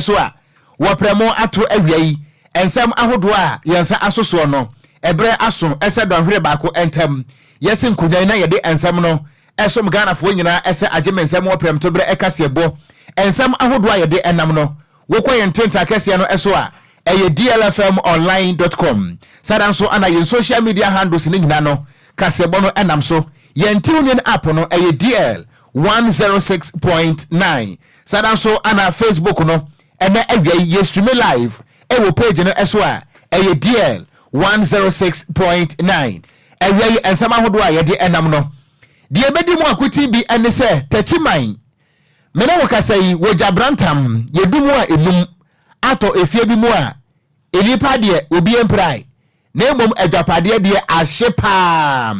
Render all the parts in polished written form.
so a wɔprɛ mo ato awia yi nsɛm ahodoɔ a yɛn nsa aso soɔ no. Ɛberɛ aso sɛ dɔnhwere baako ntam yɛsi nkonnwa yi na yɛde nsɛm no som Ghanafoɔ nyinaa sɛ agye me nsɛm wɔ prɛmtoberɛ kaseɛbɔ nsɛm ahodoɔ a yɛde nam no. Wokɔ yɛn ntentan kɛseɛ no so a, ɛyɛ dlfmonline dot com. Saa ara nso na yɛn social media handles no nyinaa no, kaseɛbɔ no nam so. Yɛn TuneIn app no, ɛyɛ DL 106.9. Saa ara nso na Facebook no, ɛnɛ awia yi yɛ streame live wɔ page no so a, ɛyɛ DL 106.9. Awia yi nsɛm ahodoɔ a yɛde nam no, deɛ ɛbɛdi mu akoten bi ne sɛ Takyiman Me ne wo kasa yi, wɔ Brantam, yɛdu mu a enum atɔ efie bi mu a, nnipa deɛ obi mpirae, na mmom adwapadeɛ deɛ ahye paa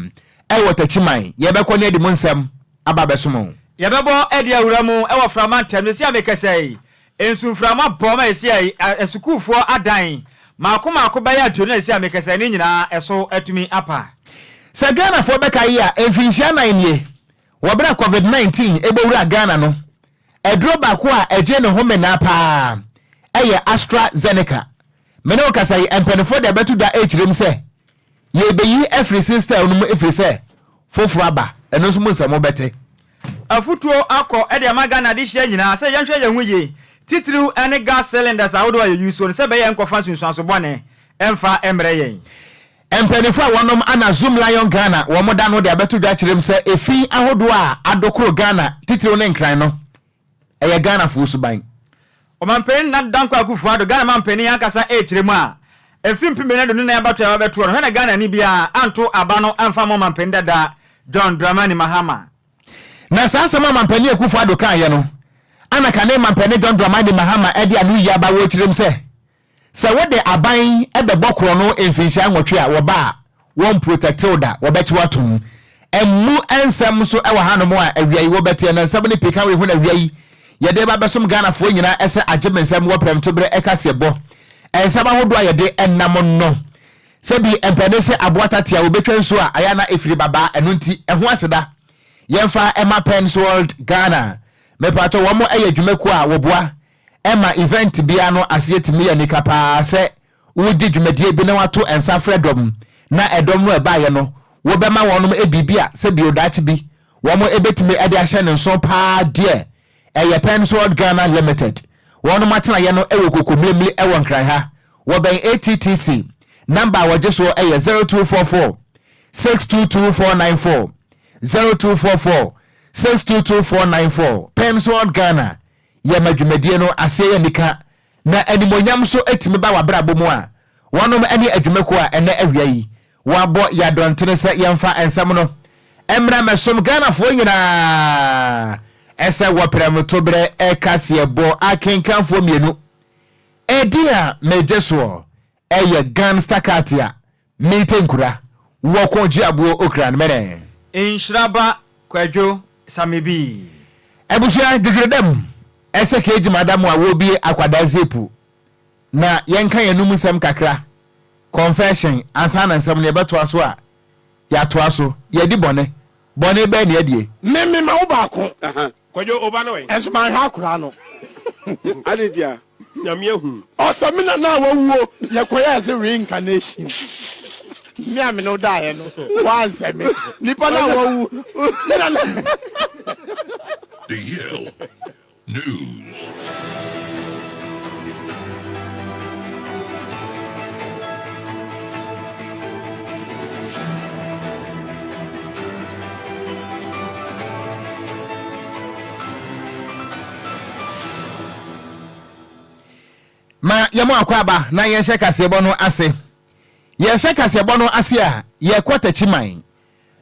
ɛwɔ Takyiman. Yɛbɛkɔ ne adi mu nsɛm aba abɛsom wo. Yɛbɛbɔ de awura mu wɔ frama ntɛm. Seesei a mekasa yi, nsu mframa bɔ ma seesei yi asukuufoɔ adan mmaako mmaako bɛyɛ 20 a seesei a mekasa yi ne nyinaa ɛso atumi apa. Sɛ Ghanafoɔ bɛkae a, mfinhyia nan nie, Wɔ berɛ a Covid 19 bɔ wuraa Ghana no, aduro baako a ɛgyee ne ho menaa paa yɛ Astra Zeneca. Me ne wo kasa yi, mpaninfoɔ de abɛto dwa rekyerɛ mu sɛ yɛrebɛyi afiri system no mu ɛfiri sɛ foforɔ aba. Ɛno nso mu nsɛm wobɛte. Afutuo akɔ de ama Ghana adehyeɛ nyinaa sɛ yɛnhwɛ yɛn ho yie, titiriw ne gas cylinders ahodoɔ a yɛ use no sɛ ɛbɛyɛ ɛnkɔfa nsunsuanso bɔne mfa mmrɛ yɛn. Mpanyinfo a wɔnom ana Zoom Lion Ghana wɔn da no de abɛto dwa kyerɛ mu sɛ efi ahodoɔ a adokoro Ghana titiriw ne Nkran no ɛyɛ Ghanafoɔ suban. Ɔmanpanin Nana Dankwa Akufo Addo, Ghana manpanin ankasa rekyerɛ mu a, mfe 2024 abatoɔ a ɛbɛtoɔ no, hwɛ na Ghanani biara anto aba no amfa amma ɔmanpanin dada John Dramani Mahama. Na saa asɛm a Manpanin Akufo Addo kaeɛ no ana kane Manpanin John Dramani Mahama de ano yi aba wɔ kyerɛ mu sɛ Sɛ wode aban bɛbɔ korɔno mfinhyia nwɔtwe a wɔba a wɔn protect wo da, wɔbɛkye wo atom. Mmu nsɛm nso wɔ hanom a awia yi wobɛteɛ na nsɛm no pii ka wei ho na awia yi yɛde ba bɛsom Ghanafoɔ nyinaa ɛsɛ agye me nsɛm wɔ prɛmtoberɛ ɛkaseɛbɔ nsɛm ahodoɔ a yɛde nam no. Sɛbi mpɛne sɛ aboa tatea wɔbɛtwa nsuo a ayɛ na ɛfiri babaa ɛno nti ɛho aseda yɛmfa ɛma Pensworld Ghana. Mepatwɔ wɔn yɛ dwumakuo a wɔboa Ɛma event biara no aseɛ tumi yɛ anika paa sɛ wodi dwumadie bi na wato nsa frɛ dɔm na ɛdɔm no ɛbaeɛ no wobɛma wɔnom biribi a sɛ bio daakye bi wɔn bɛtumi de ahyɛ ne nso paa deɛ ɛyɛ Pensworld Ghana Limited wɔnom atenaeɛ no wɔ Kokomlemle wɔ Nkran ha wɔbɛn ATTC number a wɔgye soɔ yɛ 0244 622 494 0244 622 494 Pensworld Ghana Yɛma dwumadie no aseɛ yɛ anika na animuonyam nso tumi ba w'abrabɔ mu a, wɔnom ne adwumakuo a ɛnɛ awia yi wɔabɔ yɛ adɔntene sɛ yɛmfa nsɛm no mmra mmɛsom Ghanafoɔ nyinaa ɛsɛ wɔprɛmtoberɛ kaseɛbɔ akenkanfoɔ mmienu. Edin a megye soɔ ɛyɛ Gansta Katia Meete nkura, wɔko gye aboɔ okra no mɛnɛ. Nhyira ba Kwadwo Samebii. Abusua dwedwere dɛm ɛsɛ kee gyima da mo a wɔbie akwadaa zepu na yɛnka yɛn anum nsɛm kakra confession ansa na nsɛm no yɛbɛtoa so a yɛatoa so yɛadi bɔne bɔne bɛn na yɛadie. Me me ma wo baako. Kwadwo wo ba no ɛ? Nso manhwɛ akwadaa no. Adɛn ntia? Nyame ahu. Ɔsɛ me nana a wawuo yɛkɔyɛɛ se reincarnation me a me ne wo daeɛ no woansɛ me nipa no a wawu me nana. The Hill News. Ma yɛmmɔ akwaaba na yɛnhyɛ kaseɛbɔ no ase. Yɛhyɛ kaseɛbɔ no ase a, yɛkɔ Takyiman.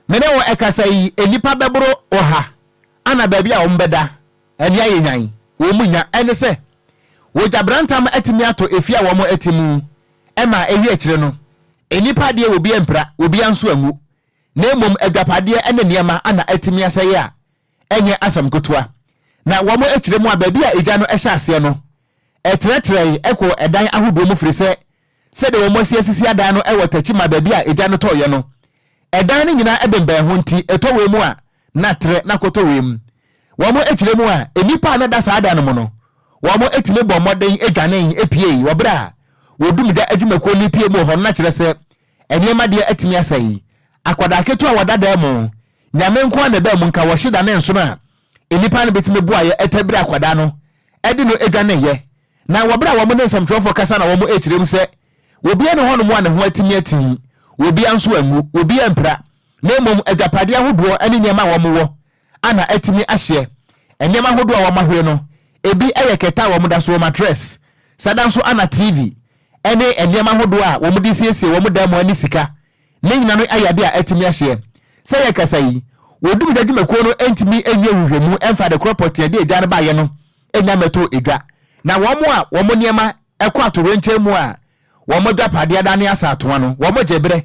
Me ne wo ɛkasa yi, nnipa bɛboro ɔha ana baabi a wɔbɛda ani ayɛ nyan, wɔn nya. Ɛne sɛ, wɔgya brantam atumi atɔ efie a wɔte mu ma ɛwie akyire no, nnipa deɛ obi ampira, obiara nso anwu, na mmom adwapadeɛ ne nneɛma ana atumi asɛe a ɛnyɛ asɛm ketewa. Na wɔn akyire mu a baabi a egya no hyɛ aseɛ no, ɛtrɛtrɛe kɔɔ ɛdan ahodoɔ mu firi sɛ sɛdeɛ wɔn asi asisi adan no wɔ Techiman baabi a egya no tɔeɛ no, ɛdan no nyinaa bembɛn ho nti ɛtɔ wei mu a na trɛ na kɔtɔ wei mu. Wɔn akyire mu a nnipa a na ɛda saa dan no mu no, Wɔtumi bɔɔ mmɔden dwanee puei wɔ berɛ a wɔdum gya adwumakuo no repue mu wɔ hɔ no, na kyerɛ sɛ nneɛma deɛ atumi asɛe. Akwadaa ketewa a wɔda dan mu, Nyame nko ara na ɛbaa mu, nka wɔhye da ne nsono a nnipa no bɛtumi boaeɛ ɛtabiri akwadaa no de no dwaneeɛ. Na wɔ berɛ a wɔn ne nsɛmtwerɛfoɔ kasa na wɔn rekyerɛ mu sɛ obiara nni hɔnom a ne ho atumi ati, obiara nso anwu, obiara ampira, na mmom agyapadeɛ ahodoɔ ne nneɛma a wɔwɔ a na atumi ahyeɛ. Nneɛma ahodoɔ a wɔahwere no, ebi yɛ kɛtɛ a wɔda soɔ, matress, sada nso ana TV, ne nneɛma ahodoɔ a wɔde siesie wɔn dan mu ne sika. Ne nyina no yɛ adeɛ a atumi ahyeɛ. Sɛ yɛrekasa yi, wɔdumgya dwumakuo no ntumi nwie nhwehwɛmu mfa adekorɔ pɔtee a ɛde egya no baeɛ no nnya mmɛtoo edwa. Na wɔn a wɔn nneɛma kɔ atoyerɛnkyɛm mu a wɔn agyapadeɛ adane asaatoa no, wɔgye berɛ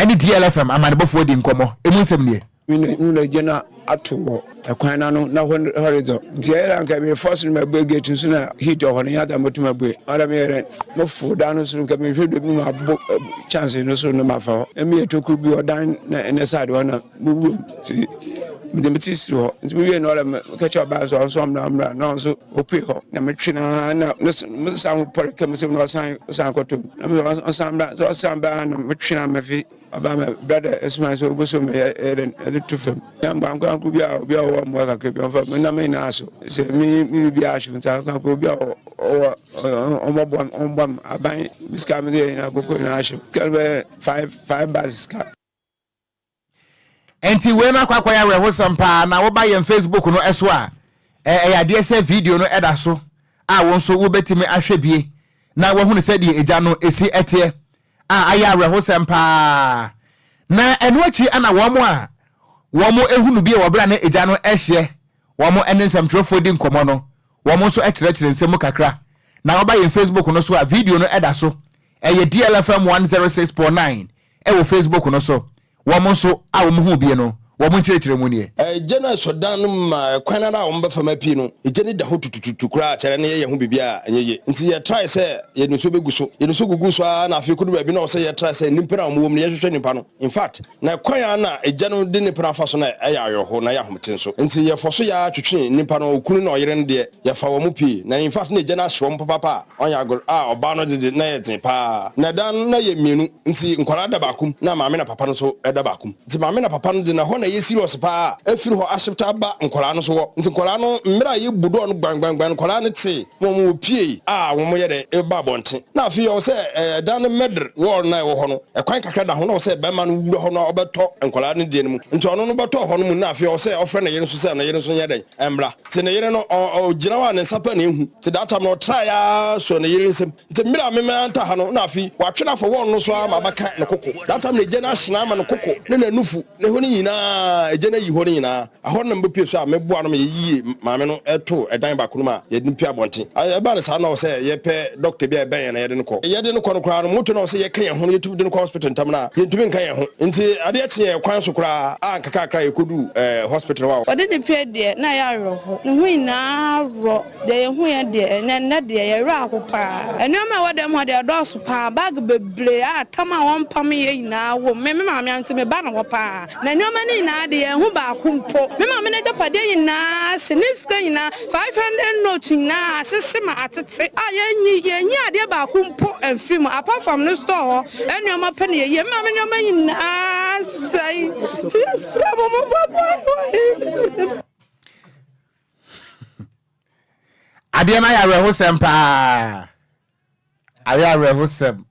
ne DLFM amanebɔfoɔ di nkɔmmɔ. Emu nsɛm nie. Me na mu na gya no ato wɔ kwan no ano na hɔ hɔ redzɔ. Ntsi ɛyɛ dɛ anka me force no mabue gate no so na heat wɔ hɔ no nnyɛ adze a motum abue. Ɔwɔ dɛ meyɛ dɛn? Mofow dan no sor nka mehwɛ do bi na mabɔ kyɛnse no sor na mafa hɔ. Emi yɛ tokur bi wɔ dan ne side hɔ na mowura mu ntsi medze me tsir sii hɔ. Ntsi muwiei no ɔwɔ dɛ mekɛkyerɛ ɔbaa no so ɔno so ɔmbra ɔmbra na ɔno so opue hɔ na metwe no ara na ne san ho pɔr ka mu na ɔsan ɔsan kɔtɔ mu na mese ɔnsan mbra ntsi ɔsan baa na metwe no ara mefi Ɔbaa me brada esuman sɛ oboso me yɛ yɛ dɛn ɛde to fam. Nya mboa ankorankor bi a obi a ɔwɔ mboa kakra bi ɔmfa me nam nyinaa so sɛ me me biribiara ahyew nti ankorankor obi a ɔwɔ ɔmbɔboa me ɔmboa me aban me sika a mede yɛ nyinaa koko nyinaa ahyew sika no bɛyɛ five bags sika. Ɛnti wei no akɔ akɔyɛ awerɛhosɛm paa na woba yɛn Facebook no so a ɛyɛ adeɛ sɛ video no ɛda so a wo nso wobɛtumi ahwɛ bie na wahunu sɛdeɛ egya no ɛsi ɛteɛ a ayɛ awerɛhosɛm paa. Na ɛno akyi na wɔn a wɔhunu bi wɔ berɛ a na egya no rehyeɛ wɔn ne nsɛmtwerɛfoɔ di nkɔmmɔ no, wɔn nso kyerɛkyerɛ nsɛm mu kakra. Na woba yɛn Facebook no so a, video no da so. Ɛyɛ DLFM 106.9 wɔ Facebook no so. Wɔn nso a wɔhuu bi no, wɔn nkyerɛkyerɛmu nie. Egya no asɔ dan no mu ma kwan ara a wɔbɛfa mu apue no, egya no da hɔ tutututu koraa kyerɛ na yɛyɛ ho biribi a ɛnyɛ yie. Nti yɛ try sɛ yɛde nsuo bɛgu so. Yɛde nsuo guguu so ara na afei kɔdu baabi na ɔwɔ sɛ yɛ try sɛ nnipa no a wɔwɔ mu no yɛhwehwɛ nnipa no. In fact, na kwan a na egya no de nnipa no afa so no ɛyɛ awerɛho na ɛyɛ ahomete nso. Nti yɛfɔ so yɛ ara twetwe nnipa no, okunu ne ɔyere no deɛ yɛfa wɔn pue. Na in fact na egya no ahye wɔn papaapa a ɔnyɛ agor a ɔbaa no de de na ɛyɛ den paa. Na dan no na ɛyɛ mmienu. Nti nkwadaa da baako mu na maame na papa no nso da baako mu. Nti maame na papa no de na hɔ na ɛyɛ serious paa a ɛfiri hɔ ahyepta aba nkwadaa no so hɔ. Nti nkwadaa no mmerɛ a yɛbu door no gbangbangban nkwadaa no tee ma wɔn wɔpiei a wɔn yɛ dɛ ba abɔnten. Na afei ɔwɔ sɛ ɛdan no mɛdr wall no a ɛwɔ hɔ no ɛkwan kakra da ho na ɔwɔ sɛ bɛrima no wura hɔ na ɔbɛtɔ nkwadaa no deɛ no mu. Nti ɔno no bɛtɔɔ hɔ no mu na afei ɔwɔ sɛ ɔfrɛ ne yere nso sɛ ne yere nso nyɛ dɛn mmra. Nti ne yere no ɔgyina hɔ a ne nsa pɛ na ɛhu. Nti that time no ɔtraeɛ ara sɔɔ ne yere nsam. Ntsi mber a memantɔ ha no, nna afei ɔatwe no afa wɔɔl no so ara ma abɛka no koko. That time na egya no ahyena ama no koko ne n'anufu ne hɔ no nyina, egya no ayi hɔ no nyina. Hɔ no na mebepue so a meboa no ma yeyiyii maame no too dan baako no mu a yɛde no pue abɔnten. Ɛbaa no saa no na ɔwɔ sɛ yɛpɛ dɔkta bi a ɛbɛn yɛn na yɛde no kɔ. Yɛde no kɔ no koraa no, moto no a ɔwɔ sɛ yɛka yɛn ho no yɛtumi de no kɔ hospital ntam no a, yɛntumi nka yɛn ho. Ntsi adeɛ kyee yɛn kwan so koraa a nkakrakra yɛkɔduu hospital hɔ a. Wɔde no pue deɛ, na ɛyɛ awerɛho. Ne ho nyinaa worɔ. Deɛ yɛhuiɛ deɛ, ɛnnɛ nnɛ deɛ, yɛn werɛ aho pa ara. Nneɛma a ɛwɔ dɛm hɔ deɛ, ɛdɔɔso pa ara. Bag bebree a tam a wɔmpameeɛ nyinaa wɔ mu. Me, me maame nti, meba ne hɔ pa ara. Na nneɛma no nyinaa deɛ, yɛanhu baako mpo. Me maame no agyapadeɛ nyinaa ahye, ne sika nyinaa, 500 note nyinaa ahyehye ma atete a yɛnyi, yɛnyi adeɛ baako mpo mfiri mu. Apart from ne store hɔ nneɛma pɛ na yɛyie. Me maame nneɛma nyinaa asɛe. Nti yɛsrɛ mo, mommoaboa yɛn. Adeɛ no ayɛ awerɛhosɛm paa. Ayɛ awerɛhosɛm.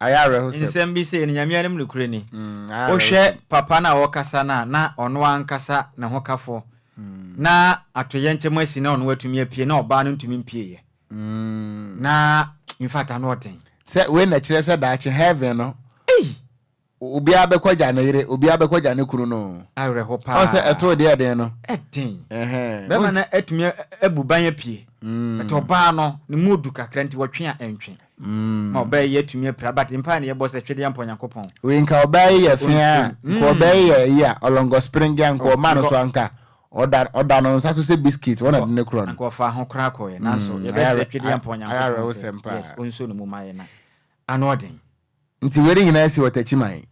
Ayɛ awerɛhosɛm. Nsɛm bi sei no, Nyame anim nokorɛ ni. Mm, Wohwɛ papa no a ɔkasa no a, na ɔno ankasa ne ho kafo. Mm. Na atoyɛnkyɛm asi na ɔno atumi apue na ɔbaa no ntumi mpieeɛ. Mm. Na in fact ano ɔden. Sɛ wei na kyerɛ sɛ daakye heaven no. Ei! Obiara bɛkɔ agya ne yere, obiara bɛkɔ agya ne kunu no. Awerɛho paa. Ɔn sɛ ɛtoo deɛ ɛden no. Ɛden. Bɛrima no atumi abu ban apue. But ɔbaa no, ne mu odu kakra nti wɔtwe a ɛntwe. Ma ɔbaa yi atumi apira but mpae na yɛbɔ sɛ twedeɛ mpa Onyankopɔn. Wei nka ɔbaa yi yɛ fea a, nka ɔbaa yi yɛ yi a, ɔlɔngɔ spring a, nka ɔma no so anka ɔda ɔda no nsa so sɛ biscuit wɔn na de ne korɔ no. Nka ɔfaa ho koraa kɔeɛ nanso yɛbɛsrɛ twedeɛ mpa Onyankopɔn sɛ yes ɔnsuo ne mu ma yɛn na ano ɔden. Nti wei ne nyinaa si wɔ Takyiman.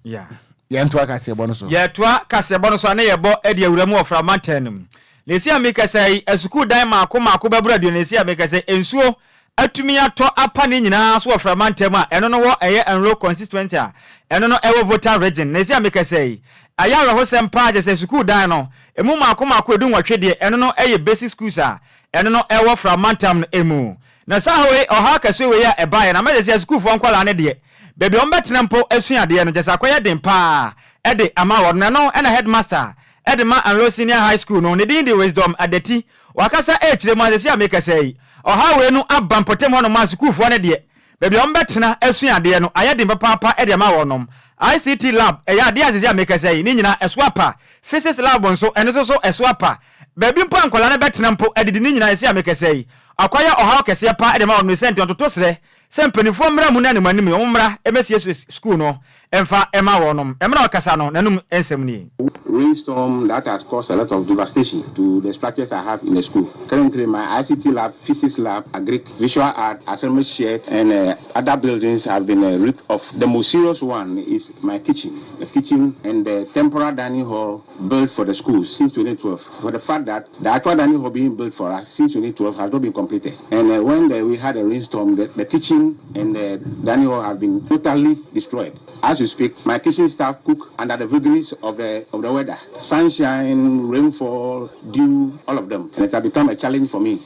Yɛntoa kaseɛbɔ no so. Yɛtoa kaseɛbɔ no so a na yɛbɔ de awura mu wɔ Fra mantam no mu. Na esi a mekasa yi, asukuu dan mmaako mmaako bɛboro aduonu a mekasa yi, nsuo atumi atɔ apa ne nyinaa so wɔ Frɛ mantam a ɛno no wɔ ɛyɛ Anlo constituency a ɛno no ɛwɔ Volta region. Na esi a mekasa yi, ayɛ awerɛhosɛm paa kyerɛ sɛ sukuu dan no emu mmaako mmaako 18 deɛ ɛno no ɛyɛ basic schools a ɛno no ɛwɔ Frɛ mantam no mu. Na saa wei, ɔhaw kɛseɛ wei a ɛbaeɛ no ama sɛ sukuufoɔ nkwadaa no deɛ, baabi a wɔbɛtena mpo asua adeɛ no, kyerɛ sɛ akɔyɛ den paa de ama wɔn. Na ɛno na headmaster de ma Anlo Senior High School no, ne din de Wisdom Adati. Wakasa rekyerɛ mu a, seesei a merekasa yi, ɔhaw wei no aba mpɔtam hɔnom a sukuufoɔ no deɛ, baabi a wɔbɛtena asua adeɛ no, ayɛ den papaapa de ama wɔnom. ICT lab, ɛyɛ adeɛ a seesei a merekasa yi, ne nyinaa ɛso apa. Physics lab nso, ɛno nso so ɛso apa. Baabi mpo a nkwadaa no bɛtena mpo adidi ne nyinaa, seesei a merekasa yi, akɔyɛ ɔhaw kɛseɛ paa de ama wɔnom. Ne sɛ nti, wɔtoto serɛ sɛ mpanimfoɔ mmra mu na animanim yi, wɔmmra mmɛsiesie sukuu no mfa mma wɔnom. Mmerɛ a ɔkasa no, n'anom nsɛm nie. Rainstorm that has caused a lot of devastation to the structures I have in the school. Currently, my ICT lab, physics lab, agric, visual art, assembly shed, and other buildings have been ripped off. The most serious one is my kitchen. The kitchen and the temporary dining hall built for the school since 2012. For the fact that the actual dining hall being built for us since 2012 has not been completed. And when we had a rainstorm, the kitchen and the dining hall have been totally destroyed. As we speak, my kitchen staff cook under the vagaries of the weather. Sunshine, rainfall, dew, all of them. And it has become a challenge for me.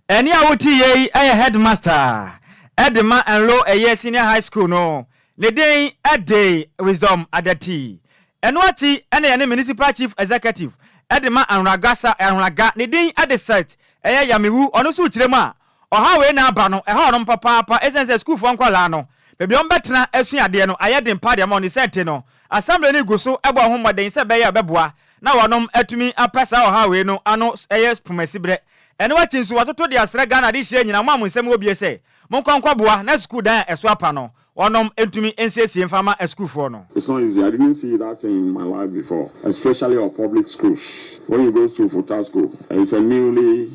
Ɛne a wote yɛ yi yɛ headmaster ɛde ma Anlo ɛyɛ senior high school no, ne din ɛde Wisdom Adati. Ɛno akyi ɛna yɛne municipal chief executive ɛde ma Anloga sa Anloga, ne din ɛde Seth ɛyɛ Yamewu. Ɔno nso kyerɛ mu a, ɔhaw wei na aba no ɛha ɔnom papaapa, ɛsiane sɛ sukuufoɔ nkɔlaa no, baabi a wɔbɛtena asua adeɛ no ayɛ den pa deɛ ma ɔne sɛ nti no, assembly no gu so ɛbɔ ho mmɔden sɛ ɛbɛyɛ a ɛbɛboa na wɔnom atumi apɛ saa ɔhaw wei no ano ɛyɛ pomasiberɛ. Ɛno akyi nso, wɔatoto de asrɛ Ghana de hyia nyina mo a mo nsɛm wɔ bie sɛ monkɔ nkɔboa na sukuu dan a ɛso apa no, wɔnom ntumi nsiesie mfa ma asukuufoɔ no. It's not easy. I didn't see that thing in my life before, especially our public schools. When you go to Futa School, it's a newly,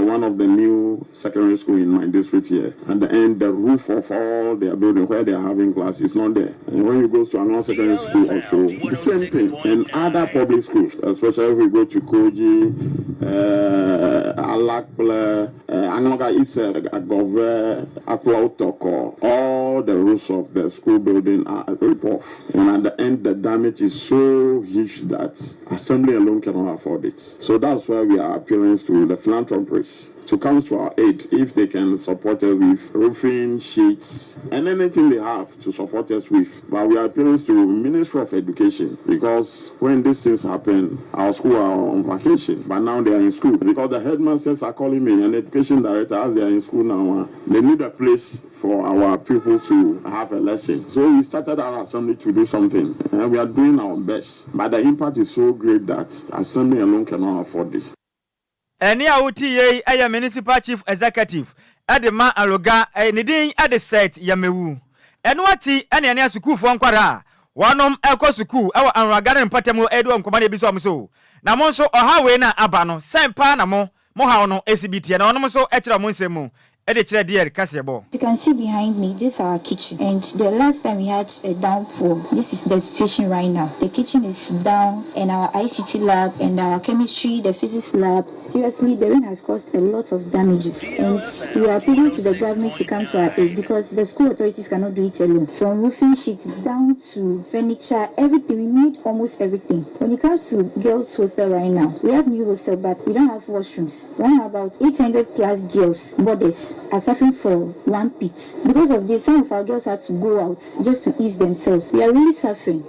one of the new secondary school in my district here. And the roof of all their building where they are having class is not there. And when you go to another secondary school also, the same thing. And other public schools, especially if we go to Koji, Alakple, Anloga Ise, Agove, Akpla Utoko, all the roofs of the school building are ripped off. And at the end, the damage is so huge that assembly alone cannot afford it. So that's why we are appealing to the philanthropists to come to our aid if they can support us with roofing sheets and anything they have to support us with. But we are appealing to Ministry of Education, because when these things happen, our school are on vacation, but now they are in school. Because the headmasters are calling me and education director, as they are in school now, they need a place for our pupils to have a lesson. So we started our assembly to do something, and we are doing our best. But the impact is so great that assembly alone cannot afford this. Ɛne a wote yei ɛyɛ municipal chief executive ɛde ma Anloga, ne din ɛde Seth Yamewu. Ɛno akyi ɛne ɛne asukuufoɔ nkwara a wɔnom ɛkɔ sukuu ɛwɔ Anloga ne mpɔtam ɛde wɔ nkɔmɔ na ebi sɛ ɔmo so na mo nso ɔhaw wei na aba no, sɛn paa na mo haw no esi bi teɛ, na ɔnom nso ɛkyerɛ ɔmo nsɛm mu ɛde kyerɛ deɛ kaseɛbɔ. You can see behind me, this is our kitchen. And the last time we had a downpour, this is the situation right now. The kitchen is down, and our ICT lab and our chemistry, the physics lab. Seriously, the rain has caused a lot of damages. And we are appealing to the government to come to our aid because the school authorities cannot do it alone. From roofing sheets down to furniture, everything. We need almost everything. When it comes to girls' hostel right now, we have new hostel, but we don't have washrooms. We have about 800 plus girls, boarders, are suffering for one pit. Because of this, some of our girls had to go out just to ease themselves. We are really suffering.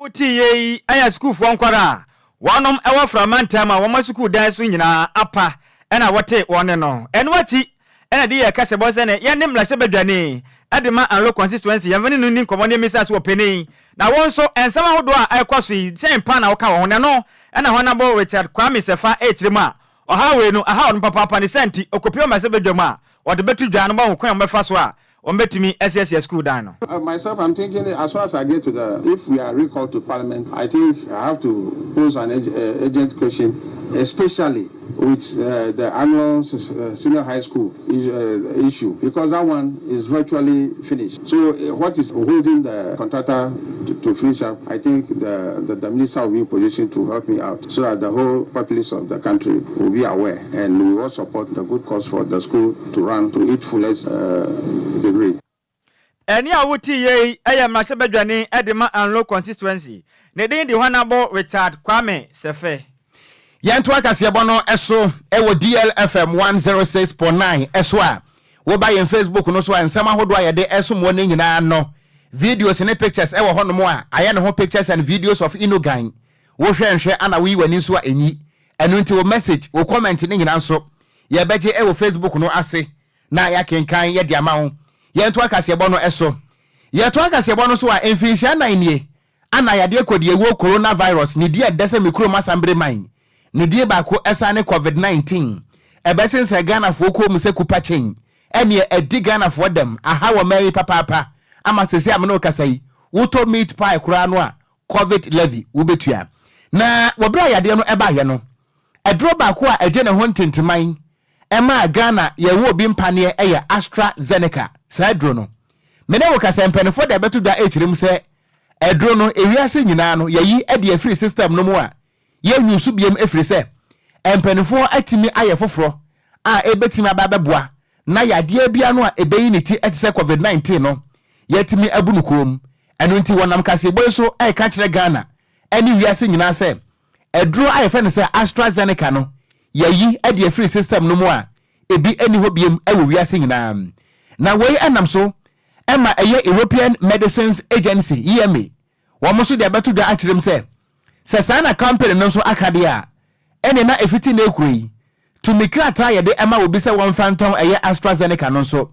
Wote yei ɛyɛ sukuufoɔ nkwara a wɔnom ɛwɔ frama ntam a wɔn sukuu dan so nyinaa apa ɛna wɔte wɔn no. Ɛno akyi ɛna de yɛ kasɛbɔ sɛ ne yɛne mmarahyɛbadwani ɛde ma Anlo constituency, yɛmfa ne no ni nkɔmmɔ ne mmisa so wɔ panin na wɔn nso nsɛm ahodoɔ a ɛkɔ so yi, sɛn pa na wɔka wɔn ho. N'ano ɛna hɔ Richard Kwame Sɛfa ɛrekyerɛ mu a, ɔhaw wei no aha ɔno papaapa ne sɛnti okopie mmarahyɛbadwa mu a wɔde bɛto dwa no bɔ wɔn kwan a wɔbɛfa so a wɔn bɛtumi asiesie sukuu dan no. Myself, I'm thinking as soon as I get to the, if we are recalled to Parliament, I think I have to pose an urgent question, especially with the annual senior high school issue because that one is virtually finished. So what is holding the contractor to, to finish up, I think the, the, the minister will be in position to help me out so that the whole populace of the country will be aware and we will support the good cause for the school to run to its fullest degree. Ɛnne a wote yei yɛ mmarahyɛbadwani de ma Anlo constituency. Ne din de Honourable Richard Kwame Sefe. Yɛntoa kaseɛbɔ no so wɔ DLFM 106.9 so a, woba yɛn Facebook no so a nsɛm ahodoɔ a yɛde ɛsom wɔ no nyinaa no, videos ne pictures ɛwɔ hɔnom a ayɛ ne ho pictures and videos of Inogan. Wohwɛ nhwɛ ana woyi w'ani nso a ɛnyi. Ɛno nti wo message, wo comment ne nyinaa nso yɛbɛgye ɛwɔ Facebook no ase na yɛakenkan yɛde ama wo. Yɛntoa kaseɛbɔ no so. Yɛtoa kaseɛbɔ no so a, mfinhyia nan nie ana yadeɛ kɔdiawuo coronavirus ne di ɛdɛ sɛ me kurom asambere man ne die baako ɛsan ne COVID-19 ɛbɛsensɛn Ghanafoɔ kɔn mu sɛ kupa kyen ɛneɛ ɛdi Ghanafoɔ dɛm aha wɔ man yi papaapa ama sese a me ne wo kasa yi wotɔ meat pie koraa no a covid levy wobɛtua. Na wɔ berɛ a yadeɛ no ɛbaeɛ no aduro baako a ɛgye ne ho ntenteman ɛmaa Ghana yɛwɔ obi mpaneɛ ɛyɛ Astra Zeneca saa aduro no. Me ne wo kasa mpaninfoɔ de abɛto dwa ɛrekyerɛ mu sɛ aduro no ewiase nyinaa no yɛyi ɛde afiri system no mu a yɛnwu so biom ɛfiri sɛ mpaninfoɔ atumi ayɛ foforɔ a ɛbɛtumi aba abɛboa na yadeɛ biara no a ɛbɛyi ne ti ɛte sɛ covid 19 no yɛatumi abu no koom. Ɛno nti wɔnam kaseɛbɔ yi so ɛreka kyerɛ Ghana ɛne wiase nyinaa sɛ aduro a yɛfrɛ no sɛ Astra Zeneca no yɛayi de afiri system no mu a ebi nni hɔ biom wɔ wiase nyinaa. Na wei nam so ma ɛyɛ European Medicines Agency, EMA, wɔn nso de abɛto dwa akyerɛ mu sɛ, sɛ saa na company no nso aka deɛ a, ɛnneɛ na ɛfiti nnɛ rekuro yi, tumi krataa a yɛde ma obi sɛ wɔmfa ntɔn ɛyɛ AstraZeneca no nso,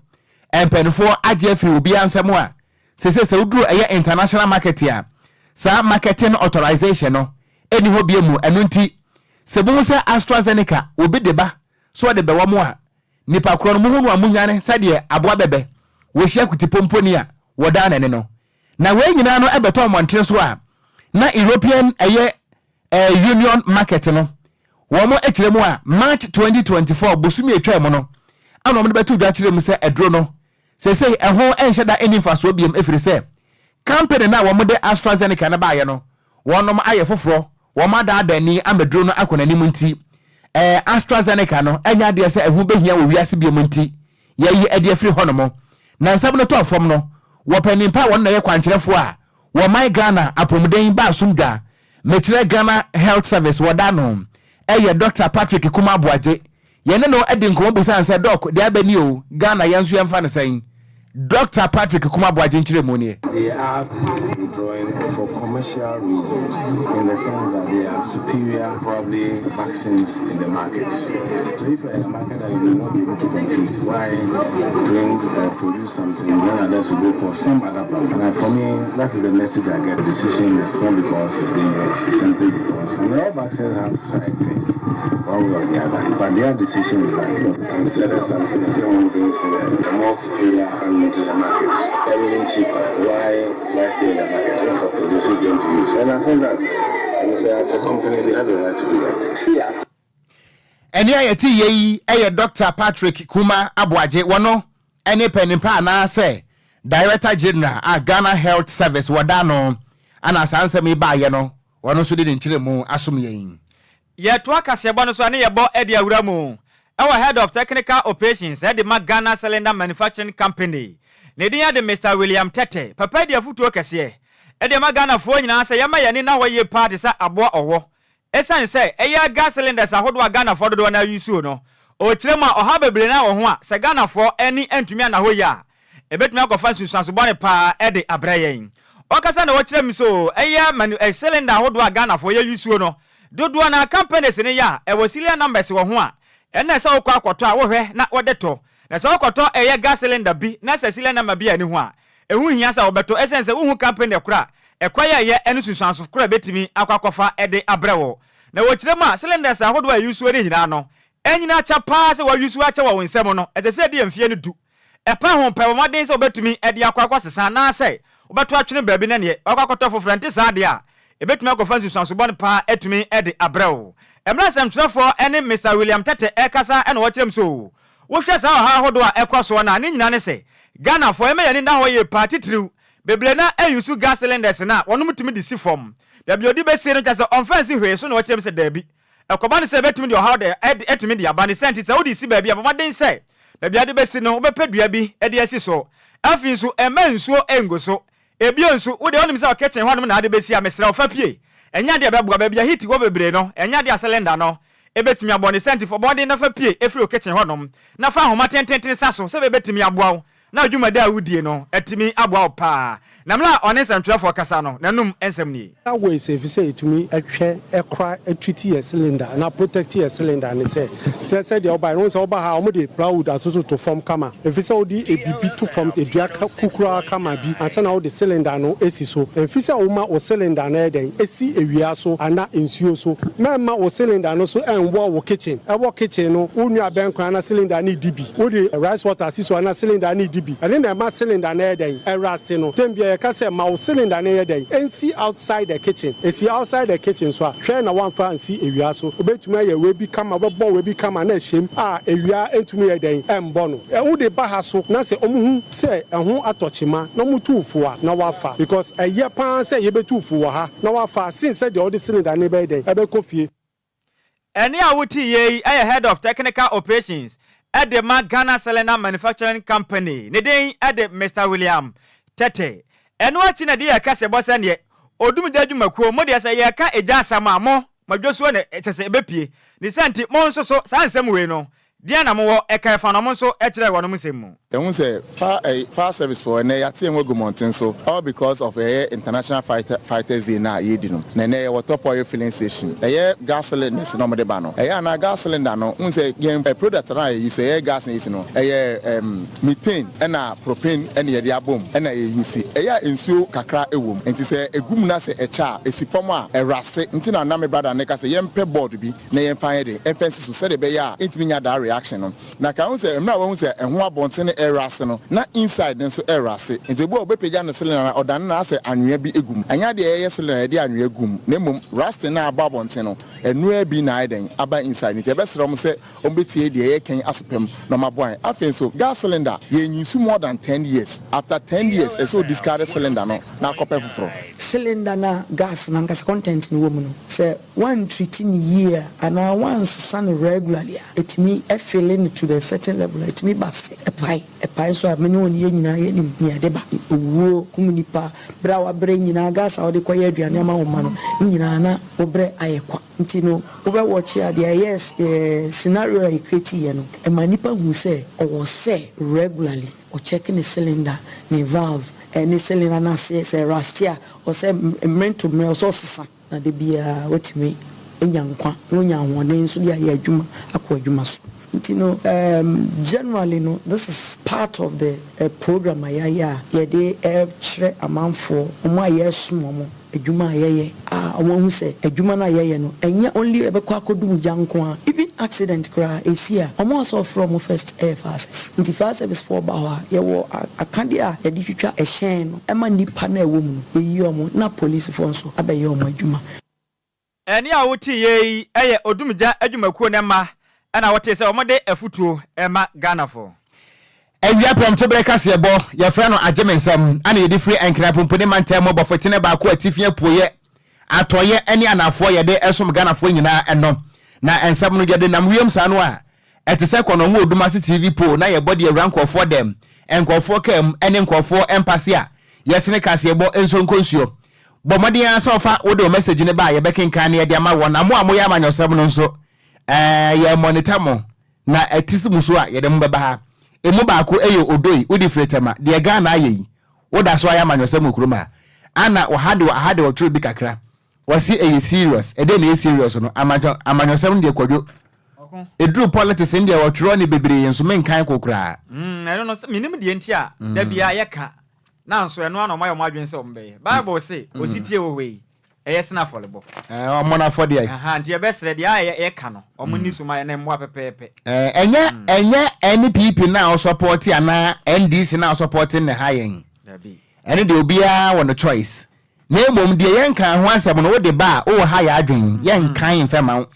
mpanimfoɔ agye afiri obiara nsam a seesei sɛ woduru ɛyɛ international market a, saa marketing authorization no nni hɔ bio mu. Ɛno nti, sɛ mohu sɛ AstraZeneca obi de ba sɛ ɔde bɛwɔ mo a, nipa korɔ no mohu no a monwane sɛdeɛ aboa bɛbɛ wɔhyia kutipomponi a wɔdan n'ani no. Na wei nyinaa no ɛbɛtɔ mmɔntene so a na European ɛyɛ eh, Union market no wɔn kyerɛ mu a March 2024 bosome atwa mu no ana wɔn de bɛto dwa kyerɛ mu sɛ aduro no Seesei ɛho nhyɛ da nni mfasoɔ biom ɛfiri sɛ company no a wɔde AstraZeneca no baeɛ no wɔnom ayɛ foforɔ, wɔn adaadaa ani ama duro no akɔ n'anim nti ɛɛ AstraZeneca no ɛnyɛ adeɛ sɛ ɛho bɛhia wɔ wiase biom nti yɛayi ɛde afiri hɔnom. Na nsɛm no tɔɔ fam no wɔ panin pa a wɔn na ɛyɛ kwankyerɛfoɔ a wɔman Ghana apɔmuden ba asomdwa mekyerɛ Ghana Health Service wɔda ano ɛyɛ Dɔkta Patrick Kumah Aboagye Yɛne no di nkɔmmɔ bisaa no sɛ, Doc, deɛ aba ni o, Ghana yɛn nso yɛmfa no sɛn? Dɔkta Patrick Kumah Aboagye nkyerɛmu nie. They are withdrawing for commercial reasons in the sense that they are superior probably vaccines in the market. So if you are in a market that you may not be able to compete, why bring uh, produce something when others will go for some other brand? And for me, that is the message I get. The decision is not because it's dangerous, it's simply because I mean, all vaccines have side effects, one way or the other. But their decision is that look, I'm selling something and someone brings in a more superior and into the market, everything cheaper. Why why stay in the market? Look for producing going to use. And I think that and say as a company they have the right to do that. Yeah. Ɛnne a yɛte yɛ yi yɛ Dɔkta Patrick Kuma Aboagye, wɔno ne panin pa anaasɛ Director General a Ghana Health Service wɔda ano ana saa nsɛm yi baayɛ no Ɔno nso de ne nkyerɛmu asom yɛn. Yɛtoa kaseɛbɔ no so a ne yɛbɔ de awura mu wɔ Head of Technical Operations de ma Ghana Cylinder Manufacturing Company. Ne din de Mister William Tetteh. Papa yi de afotuo kɛseɛ de ama Ghanafoɔ nyinaa sɛ yɛmma yɛn ani nna hɔ yie paa te sɛ aboa ɔwɔ. Ɛsiane sɛ ɛyɛ gas cylinders ahodoɔ a Ghanafoɔ dodoɔ no ara use no, ɔkyerɛ mu a ɔhaw bebree no ara wɔ ho a sɛ Ghanafoɔ ani antumi anna hɔ yie a, Ebetumi akɔfa nsunsuanso bɔne paa de abrɛ yɛn. Ɔkasa na ɔkyerɛ mu so ɛyɛ manu ɛ cylinder ahodoɔ a Ghanafoɔ yɛ use no dodoɔ no ara companies no yɛ a ɛwɔ serial numbers wɔ ho a ɛna sɛ wokɔ akɔtɔ a wohwɛ na wode tɔ. Na sɛ wokɔtɔ ɛyɛ gas cylinder bi na sɛ serial number bi anni ho a ɛho nhia sɛ wobɛtɔ ɛsiane sɛ wonhu company korɔ a ɛkwan a ɛyɛ ɛne nsunsuanso korɔ a ɛbɛtumi akɔ akɔfa de abrɛ wo. Na wɔkyerɛ mu a cylinders ahodoɔ a yɛ use no nyinaa no ɛnyini akyɛ paa sɛ wa use akyɛ wɔ wo nsam no ɛsɛ sɛ ɛdi mfeɛ no du. Ɛpa ho pɛ, bɔ mmɔden sɛ wobɛtumi de akɔ akɔsesa anaasɛ wobɛto atwene baabi na neɛ woakɔ akɔtɔ foforɔ. Ɛnte saa deɛ a, ɛbɛtumi akɔfa nsunsuanso bɔne paa atumi de abrɛ wo. Mmerɛ a sɛmtwerɛfoɔ ne Mister William Tetteh rekasa na wɔkyerɛ mu sɛ oo, wohwɛ saa ɔhaw ahodoɔ a ɛkɔ soɔ no a, ne nyinaa ne sɛ Ghanafoɔ yɛmma yɛn ani nna hɔ yie paa titiriw bebree no ara use gas cylinders no a wɔnom tumi de si fam. Baabi a ɔde bɛsie no kyerɛ sɛ ɔmfa nsi hwee so na wɔkyerɛ mu sɛ daabi. Ɛkɔba no sɛ ɛbɛtumi de ɔhaw de atumi de aba. Ne saa nti sɛ wode si baabi a bɔ mmɔden sɛ baabi a wode bɛsi no wobɛpɛ dua bi de asi so. Afei nso mma nsuo ngu so. Ebio nso, wo deɛ wonim sɛ kitchen hɔnom na ade bɛsi a, mesrɛ wo fa pue. Ɛnyɛ adeɛ a ɛbɛboa. Baabi a heat wɔ bebree no, ɛnyɛ adeɛ a cylinder no bɛtumi abɔ. Ne saa nti, bɔ mmɔden na fa pue firi wo kitchen hɔnom, na fa ahoma tententen sa so sɛdeɛ ɛbɛtumi aboa wo na wo dwumadi a wodie no atumi aboa wo paa. Na mmerɛ a ɔne nsɛntwerɛfoɔ kasa no, n'anom nsɛm nie. Ways efisɛ etumi hwɛ kora treat yɛ cylinder anaa protect yɛ cylinder ne sɛ sɛ sɛdeɛ wobaeɛ no wohu sɛ woba ha a wɔde plywood atototo fam kama efisɛ wode ebibi to fam dua kukuraa kama bi ansa na wode cylinder no asi so efisɛ woma wo cylinder no yɛ dɛn esi awia so anaa nsuo so mɛmma wo cylinder no so ɛnwɔ wo kitchen ɛwɔ kitchen no wo nua bɛn koraa na cylinder no redi bi wode rice water si so anaa cylinder no redi bi ɛno na ɛma cylinder no yɛ dɛn ɛruste no tɛm biara yɛka sɛ ma wo cylinder no nyɛ dɛn ɛnsi outside the kitchen ɛsi outside the kitchen nso a hwɛ na woamfa ansi awia so wobɛtumi ayɛ wei bi kama wobɛbɔ wei bi kama na ɛhyɛm a awia ntumi yɛ dɛn ɛmbɔ no wode ba ha so na sɛ ɔmo hu sɛ ɛho atɔ kyema na ɔmo tu wo fo a na woafa because ɛyɛ paa sɛ yɛbɛtu wo fo wɔ ha na woafa sen sɛ deɛ wode cylinder no bɛyɛ dɛn ɛbɛkɔ fie. Ɛnne a wote yei yɛ Head of Technical Operations de ma Ghana Cylinder Manufacturing Company. Ne din de Mister William Tetteh. Ɛno akyi na ɛde yɛka sɛ bɔ sɛ neɛ Odumgya adwumakuo, mo deɛ sɛ yɛreka egya asɛm a, mo, mo adwosuo na kyɛ sɛ ɛbɛpue. Ne saa nti, mo nso so, saa nsɛm wei no, Deɛn na mowɔ ɛka ɛfa no? Ɔmo nso kyerɛɛ wɔnom nsɛm mu. Yɛhu sɛ fire ɛyi fire service foɔ ɛnɛ yɛate yɛn ho agu mmɔnten so all because of ɛyɛ international fighter fighters day no a yɛredi no na ɛnɛ yɛwɔ top oil filling station ɛyɛ gas cylinders na wɔde ba no ɛyɛ anaa gas cylinder no wohu sɛ yɛn product no a yɛyi so ɛyɛ gas na yɛyi so no ɛyɛ ɛm methane ɛna propane ɛna yɛde abom ɛna yɛyi si ɛyɛ a nsuo kakra ɛwɔ mu nti sɛ ɛgu mu na sɛ ɛkyɛ a ɛsi fam a ɛraste nti na na me brother no ka sɛ yɛmpɛ board bi na yɛmfa nyɛ den mfa nsi so sɛdeɛ ɛbɛyɛ a ɛntumi nya daa reaction no. Na ka ho sɛ mmerɛ a wahu sɛ ɛho abɔnten no ɛrase no, na inside no nso ɛrase. Nti ebi wɔ hɔ a ɔbɛpagya ne cylinder no a ɔdane no asɛ anwea bi gu mu. Ɛnyɛ adeɛ a yɛyɛ cylinder a yɛde anwea gu mu, na mmom rusting no a abɔ abɔnten no, ɛnoaa bi na ayɛ dɛn aba inside. Nti yɛbɛsrɛ wɔn sɛ wɔbɛtie deɛ yɛreka yi aso pa mu na wɔaboa yɛn. Afei nso gas cylinder, yɛn use more than ten years. After ten years, ɛsɛ sɛ wo discard cylinder no na akɔpɛ foforɔ. Cylinder no a gas no ankasa content no wɔ mu no, sɛ woantreati no yie a anaa woansesa no regularly a, ɛtumi fille no to the certain level a, ɛtumi ba sɛ ɛpae. Ɛpae nso a, me ne wo yɛn nyinaa yɛnim nea ɛde ba. Owuo kum nnipa. Berɛ a woabrɛ nyinaa, gas a wode kɔyɛ aduane ama wo mma no, ne nyinaa na wo brɛ ayɛ kwa. Nti no, wobɛ watch a, deɛ ɛyɛɛ scenario a yɛ create yɛ no, ɛma nnipa hu sɛ ɔwɔ sɛ regularly ɔcheck ne cylinder, ne valve, ne cylinder no aseɛ, sɛ ɛruste a, ɔsɛ mmerɛ to mmerɛ ɔsɛ ɔsesa. Na da biara watumi anya nkwa na wanya ahoɔden nso de ayɛ adwuma akɔ adwuma so. Nti no generally no this is part of the program a yɛayɛ a yɛde rekyerɛ amanfoɔ, wɔn a yɛresom wɔn, adwuma a yɛyɛ a wɔahu sɛ adwuma no a yɛyɛ no ɛnyɛ only ɛbɛkɔ akɔdum gya nko ara, even accident koraa ɛsi a wɔn a wɔsɛ wɔfrɛ wɔn first ɛyɛ fire service. Nti fire service foɔ ba hɔ a yɛwɔ akadeɛ a yɛde twitwa ɛhyɛn no ma nnipa no a ɛwɔ mu no, yɛyi wɔn na polisifoɔ nso abɛyɛ wɔn adwuma. Ɛnne a woteeɛ yi yɛ Odumgya adwumakuo no mma na wotee sɛ wɔde afutuo rema Ghanafoɔ. Awia prɛmtoberɛ kaseɛbɔ, yɛfrɛ no Agye Me Nsam, ana yɛde firi Nkran Pumpuni Mantam mu bɔfotene baako atifi apueɛ, atɔeɛ ne anafoɔ yɛde som Ghanafoɔ nyinaa ɛnɔ. Na nsɛm no yɛde nam wiem saa no a, Ɛte sɛ kɔnɔngo Odumase TV pole na yɛbɔ de awura nkurɔfoɔ dɛm, nkurɔfoɔ kaa mu ne nkurɔfoɔ mpase a yɛsene kaseɛbɔ nso nkɔ nsuo. Bɔ mmɔden ara sɛ wofa wode wo message no ba a yɛbɛkenkan na yɛde ama wɔn. Na mo a moyɛ amanyɔsɛm no nso, ɛɛ yɛ monitor mo na ɛte si mo so a yɛde mo bɛba ha. Emu baako yɛ Odoi, wode firi Tema, deɛ Ghana ayɛ yi, woda so ayɛ amanyɔsɛm wɔ kurom ha? Ana ɔha de aha de ɔtwerɛ bi kakra. Wɔse ɛyɛ serious, ɛdeɛn na ɛyɛ serious no? Amanyɔ amanyɔsɛm no deɛ Kwadwo, ɛduru politics no deɛ wɔtwerɛ no bebree nso menkan ko koraa. Mm, ɛno no, menim deɛ nti a da biara yɛka, nanso ɛno ara na wɔayɛ wɔn adwene sɛ wɔbɛyɛ. Bible se, Osetie wɔ hɔ yi, ɛyɛ sene afɔrebɔ. Ɛɛ, wɔmmɔ no afɔdeɛ. Aha, nti yɛbɛsrɛ, deɛ a yɛka no, wɔn nni so ma yɛn na mmoa pɛpɛɛpɛ. Ɛɛ, ɛnyɛ, ɛnyɛ NPP no a wɔsɔpɔte anaa NDC no a wɔsɔpɔte no na ɛha yɛn. Dabi. Ɛno deɛ obiara wɔ no choice. Na mmom deɛ yɛnkaa ho asɛm no wode ba a, wowɔ ha yɛ adwene, yɛnkan mfɛ ma wo.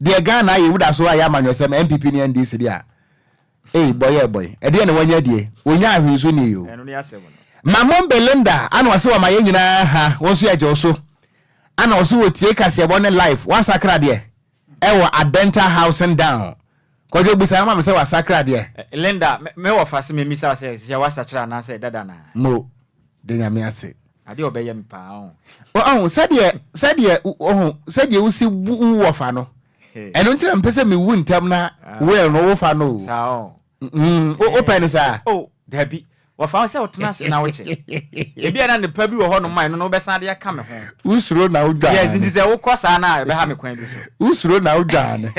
Deɛ Ghana ayɛ woda so ayɛ amanyɔsɛm NPP ne NDC deɛ a ei bɔyɛ bɔy ɛdeɛ na wanya die ɔnyaa hwee so nie o. Mamon Belinda ana ɔse wɔma yɛn nyinaa ha wo nso yɛgye wo so ana ɔse wɔtie kaseɛbɔ ne live wasakra deɛ ɛwɔ Adenta Housing Down Kwadwo bisa no ma me sɛ wasakra deɛ. Linda me wɔfa se memmisa wo sɛ sisia wasakyera anaasɛ dada naa. Mo da Nyame ase. Adeɛ a ɔbɛyɛ me paa ɔho. Ɔho sɛdeɛ sɛdeɛ ɔho sɛdeɛ wosi bu wo wɔfa no ɛno nti na mepɛ sɛ mewu ntɛm na will no wofa no o. Saa ɔho. Mm, wopɛ no saa? Oh, dabi. Wɔfa wo sɛ wotena ase na wokyɛ. Ebi a na nnepa bi wɔ hɔ nom a ɛno no wobɛsan de aka me ho. Wosuro na wodwane. Yes, nti sɛ wokɔ saa no a ɛbɛha me kwan bi so. Wosuro na wodwane.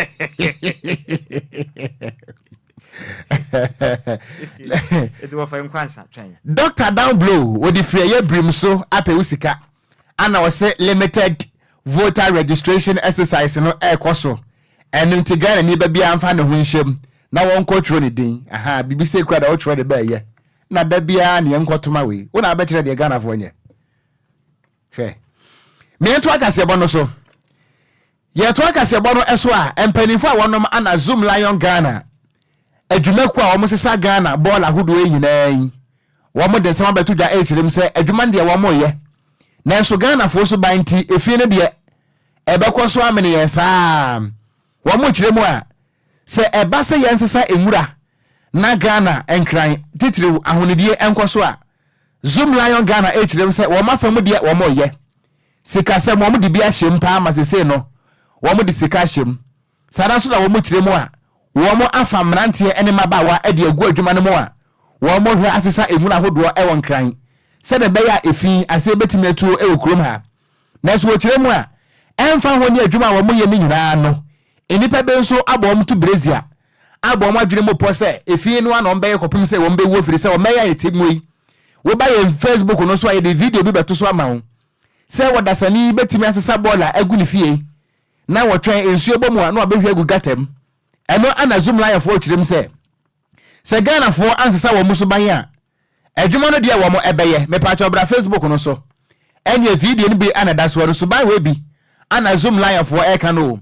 Eti wɔfa nkwansa twɛn. Doctor Down Blow wɔde firi ɛyɛ birim so apɛ wo sika ana ɔse limited voter registration exercise no ɛrekɔ so ɛno nti Ghana ni ba biara mfa ne ho nhyɛm na wɔnkɔ twerɛ ne din ahaa biribi sei kura da wotwerɛ de bɛɛyɛ na da biara ne yɛnkɔ toma wei wo na abɛkyerɛ deɛ Ghanafoɔ nyɛ hwɛ meɛnto akaseɛbɔ no so Yɛtoa kaseɛbɔ no so a, mpaninfoɔ a wɔnom ana Zoom Lion Ghana adwumakuo a wɔn sesa Ghana bɔɔl ahodoɔ yi nyinaa yi, wɔn de nsɛm abɛto dwa ɛrekyerɛ mu sɛ adwuma no deɛ wɔn reyɛ, nanso Ghanafoɔ suban nti efie no deɛ ɛbɛkɔ so amene yɛn saa. Wɔn rekyerɛ mu a, sɛ ɛba sɛ yɛnsesa nwura na Ghana nkran titiriw ahonidie nkɔ so a, Zoom Lion Ghana ɛrekyerɛ mu sɛ wɔn afa mu deɛ wɔn reyɛ. Sikasɛm, wɔde bi ahyɛ mu paa ma seesei no wɔde sika ahyɛ mu. Saa ara nso na wɔkyerɛ mu a, wɔafa mmeranteɛ ne mmabaawa de agu adwuma no mu a wɔhwɛ asesa nwura ahodoɔ wɔ Nkran sɛdeɛ ɛbɛyɛ a efi aseɛ bɛtumi atuo wɔ kurom ha. Nanso wɔkyerɛ mu a, ɛmfa ho ne adwuma a wɔyɛ no nyinaa no, nnipa bi nso abɔ wɔn to brezia abɔ wɔn adwene mu pɔ sɛ efi no ara na wɔbɛyɛ kɔpem sɛ wɔbɛwu ɛfiri sɛ wɔn a yɛte mu yi Woba yɛn Facebook no so a, yɛde video bi bɛto so ama wo sɛ ɔdasani bɛtumi asesa bɔɔla agu ne fie na wɔtwɛn nsuo bɔ mu a na wabɛhwie agu gata mu. Ɛno ana Zoomlion-foɔ kyerɛ mu sɛ, sɛ Ghanafoɔ ansesa wɔn suban a, adwuma no deɛ wɔn ɛbɛyɛ. Mepaakyɛw bra Facebook no so. Ɛneɛ video no bi ana ɛda soɔ no, suban wei bi ana Zoomlion foɔ ɛreka no o.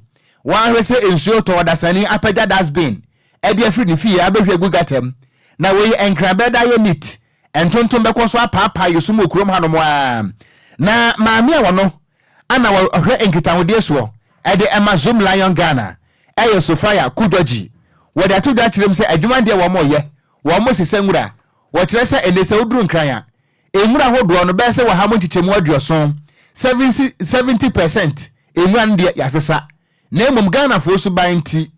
Wɔanhwɛ sɛ nsuo tɔ ɔdasani apagya dustbin de afiri ne fie abɛhwie agu gutter mu. Na wei nkran bɛda ayɛ neat. Ntontom bɛkɔ so apaapae yɛ sum wɔ kurom hanom ara. Na maame a ɔno ana ɔhwɛ nkitahodie soɔ de ma Zoomlion Ghana ɛyɛ Sophia Kudɔgyi. Wɔde ato dwa akyerɛ mu sɛ adwuma deɛ wɔn reyɛ, wɔn sesa nwura. Wɔkyerɛ sɛ ɛnnɛ sɛ woduru Nkran a, nwura hodoɔ no bɛyɛ sɛ wɔha mu nkyekyɛmu aduɔson, 70%, nwura no deɛ yɛasesa. Na mmom Ghanafoɔ suban nti,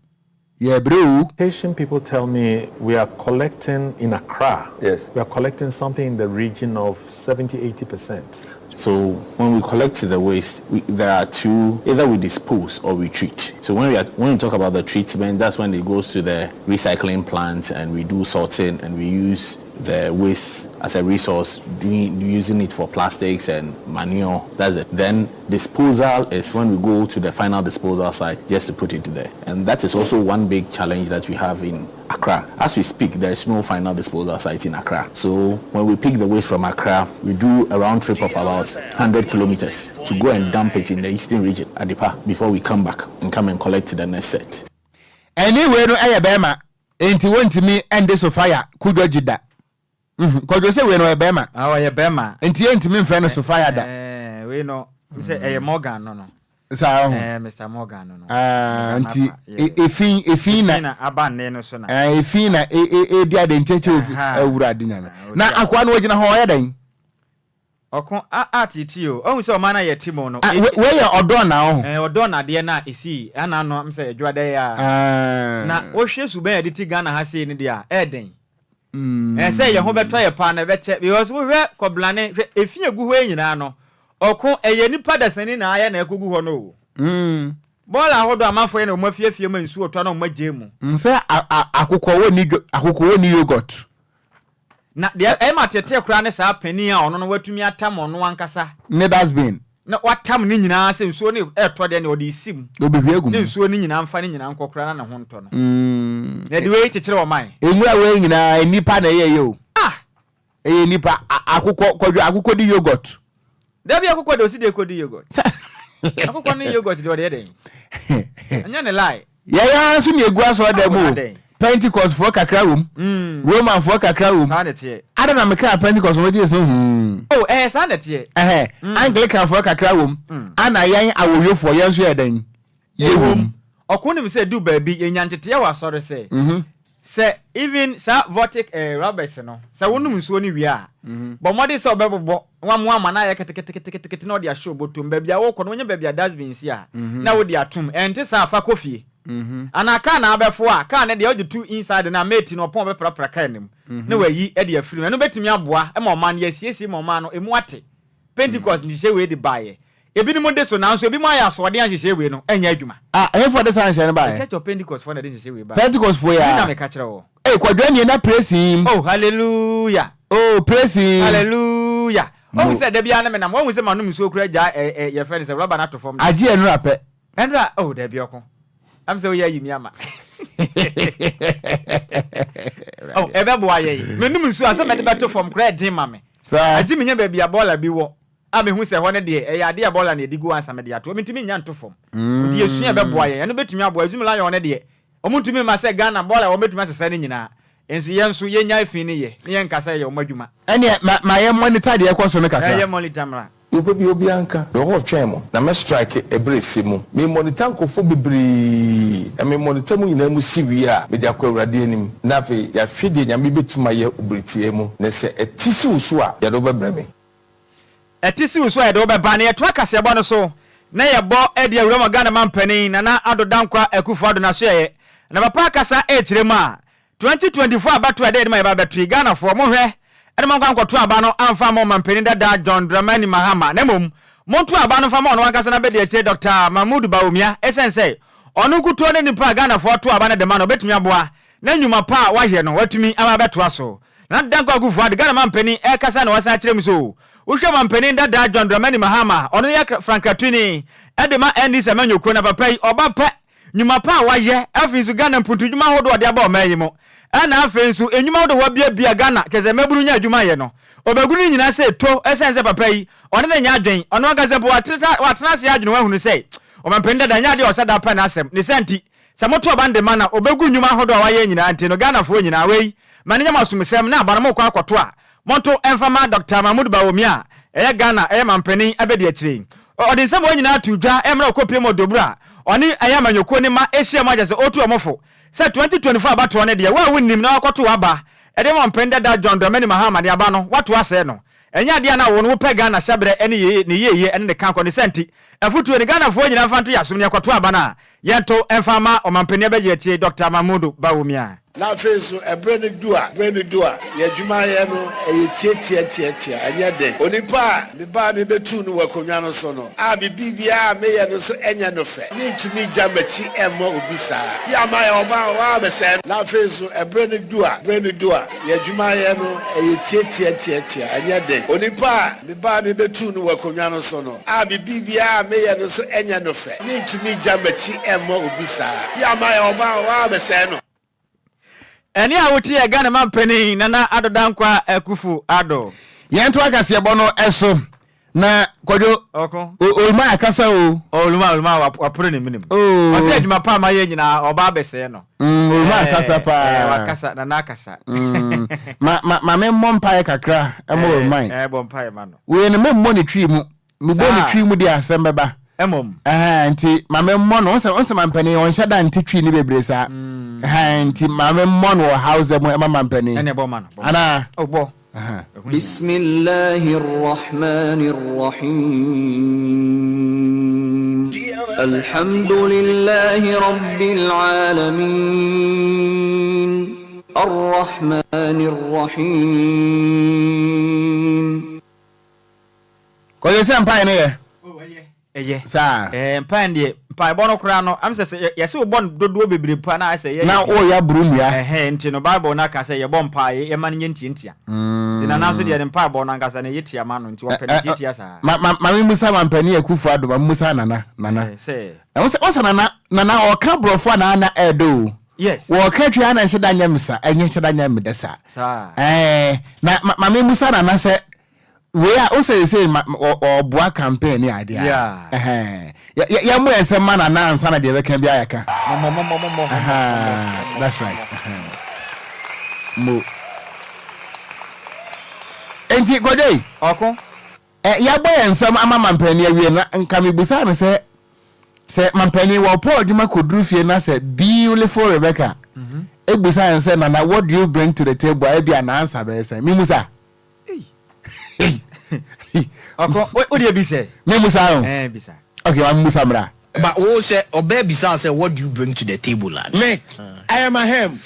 yɛrebrɛ o. Station people tell me we are collecting in Accra, yes. we are collecting something in the region of 70, 80%. So when we collect the waste, we, there are two, either we dispose or we treat. So when we, are, when we talk about the treatment, that's when it goes to the recycling plant and we do sorting and we use the waste as a resource, doing, using it for plastics and manure. That's it. Then disposal is when we go to the final disposal site just to put it there. And that is also one big challenge that we have in Accra. As we speak, there is no final disposal site in Accra. So when we pick the waste from Accra, we do a round trip of about 100 kilometers to go and dump it in the eastern region, Adipa, before we come back and come and collect the next set. Ɛne wei no yɛ bɛrima enti wontumi nde Sophia Kudwo da. Mhm, Kwadwo sɛ wei no ɔyɛ bɛrima. Ah, ɔyɛ bɛrima. Nti yɛntumi mfrɛ no Sophia da. Eh, wei no, sɛ ɛyɛ Morgan no no. Saa ɔho. Eh, Mr. Morgan no no. Ah, nti efi efi na. Efi na aba nne no so na. Eh, efi na e e edi ade nkyɛnkyɛn ofi awura ade nyame. Na akoa no ogyina hɔ ɔyɛ dɛn? Ɔko a a teetee o. Ɔhu sɛ ɔman no a yɛte mu no. Ah, wei yɛ ɔdɔ na ɔho. Eh, ɔdɔ na adeɛ no a ɛsii ɛna ano m sɛ adwuma dɛ yɛ a. Ah. Na wohwɛ suban a yɛde te Ghana ha sei no deɛ a, ɛyɛ den. Ɛɛ sɛ yɛn ho bɛtɔ yɛ paa na ɛbɛkyɛ because wohwɛ kɔblane hwɛ efi egu hɔ yi nyinaa no ɔko ɛyɛ nipa dasani na ayɛ na ɛkɔgu hɔ no o. Bɔɔla ahodoɔ amanfoɔ yɛ na wɔn afiafie ma nsuo tɔ na wɔn agyae mu. Sɛ akokɔ wɔ ni akokɔ wɔ ni yogurt. Na deɛ ɛma teetee koraa ne saa panin a ɔno no watumi atam ɔno ankasa. Ne dustbin. Na watam ne nyinaa sɛ nsuo no retɔ deɛ nea ɔde resi mu. Ɔbɛhwie agu mu. Ne nsuo no nyinaa mfa ne nyinaa nkɔ koraa na ne ho ntɔ no. Na ɛde wei kyekyere ɔman. Nwura wei nyinaa nnipa na ɛyɛeɛ o. Ah! Ɛyɛ nnipa. Akokɔ, Kwadwo, akokɔ di yogurt. Dabi akokɔ deɛ ɔsi deɛ kɔdi yogurt. Akokɔ ne yogurt deɛ ɔde yɛ dɛn? Ɛnyɛ ne lie. Yɛn ara nso na egu asɔredan mu o. Pentecost foɔ kakra wom. Roman foɔ kakra wom. Saa na ɛteɛ. Adɛn na mekaa Pentecost wɔn gyee so hmm. Oh, ɛyɛ saa na ɛteɛ. Ɛhɛ, Anglican foɔ kakra wom. Ana yɛn awoyofoɔ yɛn nso yɛ dɛn? Yɛwom. Ɔko nim sɛ ɛduru baabi yɛnya nteteɛ wɔ asɔre sɛ Sɛ even saa vortic eh, rubbers no, sɛ wonom nsuo no wie a, bɔ mmɔden sɛ wobɛbobɔ na wamoa no ayɛ keteketeketekete na wode ahyɛ wo bɔtɔ mu. Baabi a worekɔ no, wonya baabi a dustbin si a, na wode atom. Ɛnte saa a, fa kɔ fie. Anaa kaa na abɛfo a, kaa no deɛ wode to inside no a, mate no ɔpɔn ɔbɛprapra kaa no mu na wayi de afiri mu. Ɛno bɛtumi aboa ma ɔman no, yɛasiesie ma ɔman no, ɛmu ate. Pentecost nhyehyɛe wei de baeɛ. Ebinom de so, nanso ebinom ayɛ asoɔden a nhyehyɛe wei no nyɛ adwuma. Ah, ɛhefoɔ de saa nhyehyɛe no baeɛ? The Church of Pentecost foɔ na ɛde nhyehyɛe wei baeɛ. Pentecost foɔ yi Me ara. na meka kyerɛ wo. Ei, Kwadwo Anie na praise him. Oh, hallelujah. Oh, praise him. Hallelujah. Mo. Wahu sɛ da biara na menam, wahu sɛ manom nsuo koraa gyaa ɛ ɛ yɛfrɛ no sɛ rɔba no ato fam da. Agye ɛnora pɛ. Ɛnora, oh dabi ɔko. Am sɛ woyɛ ayi mi ama. Oh, ɛbɛboa yɛn. Menom nsuo a sɛ mɛde bɛto fam koraa ɛden ma me. Saa. Agye menya baabi a bɔɔla bi wɔ a mehu sɛ ɛhɔ no deɛ ɛyɛ adeɛ a bɔɔla na yɛde gu ansa mede ato hɔ. Mentumi nnya nto fam. Nti yɛsua a ɛbɛboa yɛn. Ɛno bɛtumi aboa. Zoom Lion no deɛ, wɔntumi mma sɛ Ghana bɔɔla a wɔbɛtumi asesa ne nyinaa. Nso yɛn nso yɛnnyae fi no yɛ na yɛnka sɛ ɛyɛ wɔn adwuma. Ɛnneɛ ma ma yɛn monitor deɛ ɛkɔ so no kakra. Yɛ monitor mmra. Deɛ ɔpɛ biara obiara nka. Mewɔ hɔ retwɛn mo, na mɛ strike ɛberɛ ɛsɛ mu. Me monitor nkorɔfoɔ bebree, na me monitor mo nyinaa mu si wie a, mede akɔ Awurade anim, na afei yɛahwɛ deɛ Nyame bɛtum ayɛ wɔ bere tiaa mu, na sɛ ɛte si wo so a, yɛde wo bɛbrɛ me. Ɛte si wo so a, yɛde wo bɛba. Na yɛtoa kaseɛbɔ no so, na yɛbɔ de awura mu Ghana Mampanin Nana Addo Dankwa Akufo-Addo n'asoɛeɛ. Na papa akasa rekyerɛ mu a, 2024 abatoɔ a ɛda anim a yɛba abɛto yi, Ghanafoɔ, monhwɛ na moankɔ ankɔto aba no amfa amma Ɔmanpanin dada John Dramani Mahama, na mmom monto aba no mfa ma ɔno ankasa n'abadiakyire Dɔkta Mahmood Bawumia, ɛsiane sɛ ɔno nkutoo ne nipa a Ghanafoɔ to aba no de ma no, ɔbɛtumi aboa na nnwuma pa a wayɛ no watumi aba abɛtoa so. Nana Dankwa Akufo-Addo, Ghana Manpanin, ɛrekasa na wasan akyerɛ mu sɛ o, wohwɛ Ɔmanpanin dada John Dramani Mahama a, ɔno yɛ frankratuni de ma NDC amanyɔkuo na papa yi, ɔba pɛ Nnwuma pa a wayɛ, afei nso Ghana mpuntudwuma ahodoɔ a ɔde aba ɔman yi mu, ɛna afei nso nnwuma ahodoɔ a wabiabia Ghana kyerɛ sɛ mmabunu nya adwuma yɛ no, ɔbɛgu ne nyinaa sɛ eto ɛsiane sɛ papa yi, ɔne no nyɛ adwen, ɔno ankasa mpo watena ase adwene ho ahunu sɛ ɔmampanin dada nyɛ adeɛ a ɔhyɛ da pɛ n'asɛm, ne saa nti sɛ moto aba no de ma no a, ɔbɛgu nnwuma ahodoɔ a wayɛ nyinaa nti no Ghanafoɔ nyinaa wei ma no nyɛ mo asomsɛm na aba no mokɔ akɔto a Monto mfa mma Dɔkta Mahmood Bawumia a ɛyɛ Ghana ɛyɛ manpanin abadiakyire yi. Ɔde nsɛm wei nyinaa too dwa mmerɛ ɔkɔpie mu Ɔdɔburu a ɔne ɛyɛ amanyɔkuo no mma ahyia mu akyɛ sɛ ɔretu wɔn fo sɛ 2024 abatoɔ no deɛ wo a wonnim na wakɔto w'aba de ama ɔmpanin dada John Dramani Mahama de aba no woato asɛe no. Ɛnyɛ adeɛ a na wo no wopɛ Ghana hyɛberɛ ne yie ne yieyie ne ne kankɔ ne saa nti afotuo no Ghanafoɔ nyinaa mfa nto yɛn asom na yɛkɔto aba no a Yɛnto mfa mma Ɔmanpanin Abadiakyire Dɔkta Mahmood Bawumia. Na afei nso, ɛberɛ no du a, berɛ no du a, yɛn adwumayɛ no, ɛyɛ tiatiatiatia, ɛnyɛ den. Onipa a mebaa mebɛtuu no wɔ akonnwa no so no, a me biribiara a meyɛ no nso nyɛ no fɛ, mentumi ngya m'akyi mma obi saa. Bi a mayɛ ɔbaa a, wɔabɛsɛe no. Na afei nso, ɛberɛ no du a, berɛ no du a, yɛn adwumayɛ no, ɛyɛ tiatiatiatia, ɛnyɛ den. Onipa a mebaa mebɛtuu no wɔ akonnwa no so no, a me biribiara a meyɛ no nso nyɛ no fɛ. Mentumi ngya m'akyi mma obi saa. Bi a mayɛ ɔbaa a wɔabɛsɛe no. Ɛnne a wote yɛ Ghana manpanin Nana Addo Dankwa Akuffo Addo. Yɛnto akaseɛbɔ no so na Kwadwo Ɔko. Oluma akasa o. Oluma Oluma waporo ne menem. Oh. Ɔsɛ adwuma pa a mayɛ nyinaa ɔba abɛsɛe no. Oluma akasa paa. Eh, wakasa Nana akasa. Ma ma ma me mmɔ mpaeɛ kakra ɛma Oluma yi. Eh, bɔ mpaeɛ ma no. Wei no memmɔ ne twi mu. Mebɔ ne twi mu deɛ asɛm bɛba. Mmom. Ɛhɛn nti ma memmɔ no. Ɔsɛ ɔsɛ mampanin ɔnhyɛ da nte twi ne bebree saa. Ɛhɛn nti ma memmɔ no wɔ Hausa mu ɛma mampanin. Ɛna ɛbɔ ma no. Anaa? Ɔbɔ. Bismillahir Rahmanir Rahim. Alhamdulillahi Rabbil Alamin. Ar-Rahmanir Rahim. Kɔyɛ sɛ mpae no yɛ. Oh, ɛyɛ. Ɛyɛ. Saa. Ɛɛ mpae no deɛ, mpaebɔ no koraa no, am sɛ sɛ yɛsɛ wobɔ no dodoɔ bebree mpo a na ayɛ sɛ yɛyɛ. Na woyɛ aboro nnua. Ɛhɛn, nti no Bible no aka sɛ yɛbɔ mpae, yɛma no nyɛ ntiantia. Nti Nana nso deɛ ne mpaebɔ no ankasa no ɛyɛ tia ma no, nti ɔpɛ no tiatia saa. Ma ma ma memmusa Mampanin Akufo Addo, ma memmusa Nana, Nana. Ɛɛ, sɛ. Ɛho sɛ, ɔsɛ Nana, Nana ɔka borɔfo a na na ɛɛdɛ o. Yes. Wɔka twi a na nhyɛ da nyɛ me sa, ɛnyɛ nhyɛ da nyɛ me dɛ saa. Saa. Ɛɛ, na ma ma memmusa Nana sɛ. Wei a wosɛ sɛ ɔboa campaign ne adeɛ a. Ɛhɛn. Yɛmmɔ yɛn nsɛm ma Nana ansa na deɛ ɛbɛka biara yɛka. Mommɔ mommɔ mommɔ. That's right. Mo. Enti Kwadwo yi. Ɔko. Ɛ yɛabɔ yɛn nsam ama mampanin awie na nka mebusaa no sɛ sɛ mampanin wɔpɔ adwuma kɔduru fie na sɛ beautiful Rebecca ebusa no sɛ Nana what do you bring to the table a ebia n'ansa bɛyɛ sɛn? Memusa. Ɔkɔ wo deɛ bisa. Me musa o. Ɛɛ bisa. Okay ma me musa mmra. But wo sɛ ɔbaa bisa wo sɛ what do you bring to the table a. Me, I am a ham.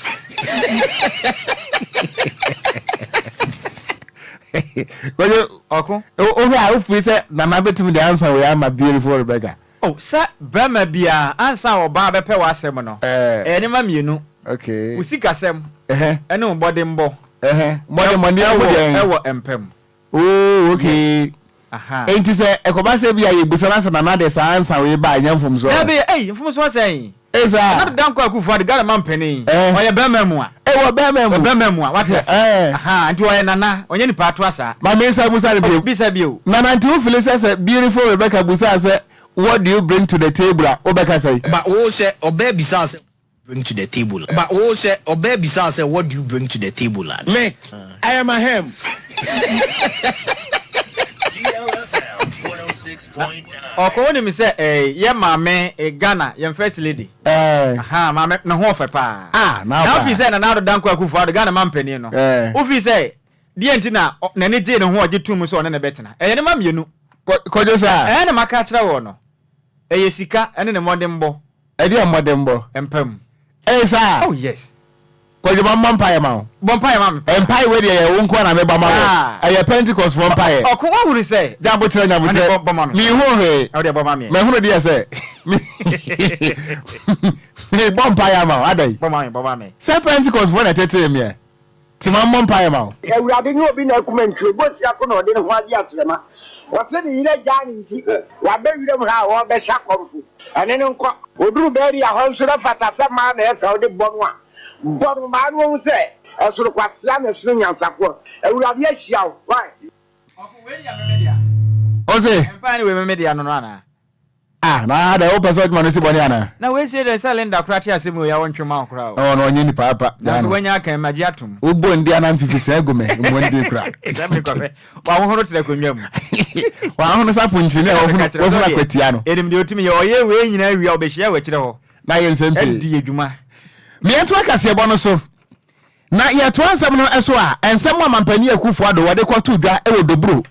Kwadwo, Ɔko. Wohwɛ a wofiri sɛ Nana bɛtumi de ansa wei ama beautiful Rebecca? Oh, sɛ barima biara ansa a ɔbaa bɛpɛ w'asɛm no, ɛyɛ nneɛma mmienu. Okay. Wo sikasɛm ɛne wo mmɔdenbɔ. Mmɔdenbɔ nneɛma mu deɛn? Ɛwɔ mpa mu. Oh, okay. Yes. Aha. Enti sɛ ɛkɔba sɛ bi a yɛbusa no sɛ Nana de saa ansa wei ba a, ɛnyɛ mfomsoɔ? Dabi, ei, mfomsoɔ sɛn? Ei saa. Nana Dankwa Akufo-Addo, Ghana mampanin, ɔyɛ bɛrima mua. Ei, wɔ bɛrima mu. Wɔ bɛrima mua, wate ase. Aha, nti ɔyɛ Nana, ɔnyɛ nipa atoa saa. Ma me nsa busa no bio. Oh, bisa bio. Nana, nti wo fili sɛ sɛ beautiful Rebecca busaa sɛ what do you bring to the table a, wobɛka sɛn? But wo sɛ ɔbaa bisaa sɛ bring to the table a. But wo sɛ ɔbaa bisaa sɛ what do you bring to the table a. Me, I am a ham. Ɔkɔ wonim sɛ eh, yɛ maame eh, Ghana yɛn first lady. Eh. Aha, maame ne ho ɔfɛ paa. Ah, na Na wofi sɛ Nana Addo Dankwa Akufo Addo Ghana mampanin no. Eh. Wofi sɛ deɛ nti na n'ani gyee ne ho ɔgye tom sɛ ɔne ne bɛtena. Ɛyɛ ne ma mmienu. Kɔdwo saa. Ɛɛ na maka akyerɛ wɔ no. Ɛyɛ sika ɛne ne mmɔdenbɔ. Ɛdeɛ mmɔdenbɔ? Mpa mu. Ɛyɛ saa? Oh yes. Kwadwo ma mmɔ mpaeɛ ma wo. Bɔ mpaeɛ ma me paa. Mpaeɛ wei deɛ yɛ wo nko na mebɔ ma wo. Ɛyɛ Pentecost foɔ mpaeɛ. Ɔko wahunu sɛ. Nyabotrɛ nyabotrɛ. Bɔ ma me. Menhu hwee. Ɛwo deɛ bɔ ma me. Mahunu deɛ sɛ. Mebɔ mpaeɛ ama wo adɛn. Bɔ ma me bɔ ma me. Sɛ Pentecost foɔ na ɛtetee meɛ. Nti ma mmɔ mpaeɛ ma wo. Awurade nyɛ obi na akuma ntwi, Obosia ko na ɔde ne ho agye atrɛma. Ɔse ne yere agyaa no nti, waba wiram ha a ɔrebɛhyɛ akɔmfo. Ɛne no nkɔ. Ɔduru baabi a hɔ nso na fata sɛ mmaa na ɛsɛ wode bɔ no a, bɔ no maa no ɔhu sɛ ɛsono kwasea na ɛsono nyansafoɔ. Awurade ahyia wo. Why? Ɔko wei deɛ meme dea. Ɔse. Mpae no wei meme dea no no anaa? Ah na adɛn wopɛ sɛ ɔdwuma no si bɔne anaa? Na wei sie deɛ sɛ Linda koraa te asɛm wei a ɔntwe ma wo koraa o. Ɔno ɔnyɛ nipa apa. Nanso wanya aka yi magye atom. Wobɔ ndi anaa mfifisɛɛ gu me mmɔ ndi koraa. Sɛ me kɔhwɛ wahohoro tena akonnwa mu. Wahono sa ponkyini a wahunu wahunu akwatia no. Enim deɛ otumi yɛ ɔyɛ wei nyinaa wie a ɔbɛhyia wɔ akyire hɔ. Na yɛ nsɛm pii. Adi adwuma. Meɛnto akaseɛbɔ no so. Na yɛtoa nsɛm no so a, nsɛm a Mampanin Akufo Addo wɔde kɔto dwa wɔ Doburo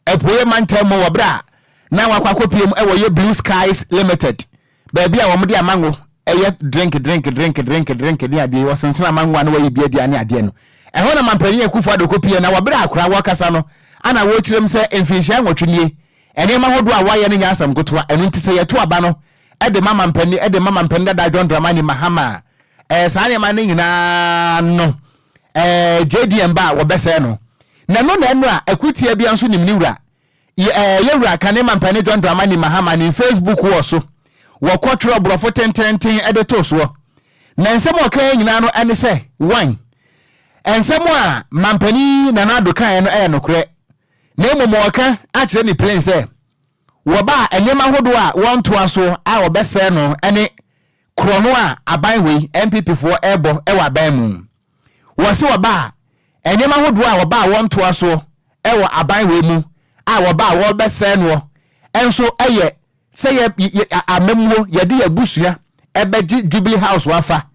Apueɛ mantam mu wɔ berɛ a na wakɔ akɔpue mu wɔ yɛ Blue Skies Limited, baabi a wɔde amango yɛ drink drink drink drink drink ne adeɛ yi, wɔsensene amango a na wɔayi bi adi ne adeɛ no. Ɛhɔ na Mampanin Akufo Addo kɔpue na wɔ berɛ a akora wɔrekasa no ana wɔrekyerɛ mu sɛ mfinhyia nwɔtwe nie, nneɛma hodoɔ a wɔayɛ no nyɛ asɛm ketewa, ɛno nti sɛ yɛto aba no de ma mampanin de ma mampanin dada John Dramani Mahama a, ɛɛ saa nneɛma no nyinaa no ɛɛ JDM ba a wɔbɛsɛe no. Na ɛno na ɛno a akutia bia nso nim ne wura. Yɛ ɛɛ yɛ wura kane mampanin John Dramani Mahama ne Facebook wɔ so. Wɔkɔ twerɛ borɔfo tententen de too soɔ. Na nsɛm a ɔkaeɛ nyinaa no ɛne sɛ, one, nsɛm a mampanin Nana Addo kaeɛ no ɛyɛ nokorɛ. Na mmom ɔreka akyerɛ ne plane sɛ wɔba a nneɛma ahodoɔ a wɔntoa soɔ a wɔbɛsɛe no ne korɔno a aban wei, NPP foɔ, rebɔ wɔ aban mu. Wɔse wɔba a nneɛma ahodoɔ a wɔba a wɔntoa soɔ wɔ aban wei mu a wɔba a wɔbɛsɛe noɔ nso yɛ sɛ yɛ yɛ amammuo yɛde yɛ abusua ɛbɛgye Jubilee House afa,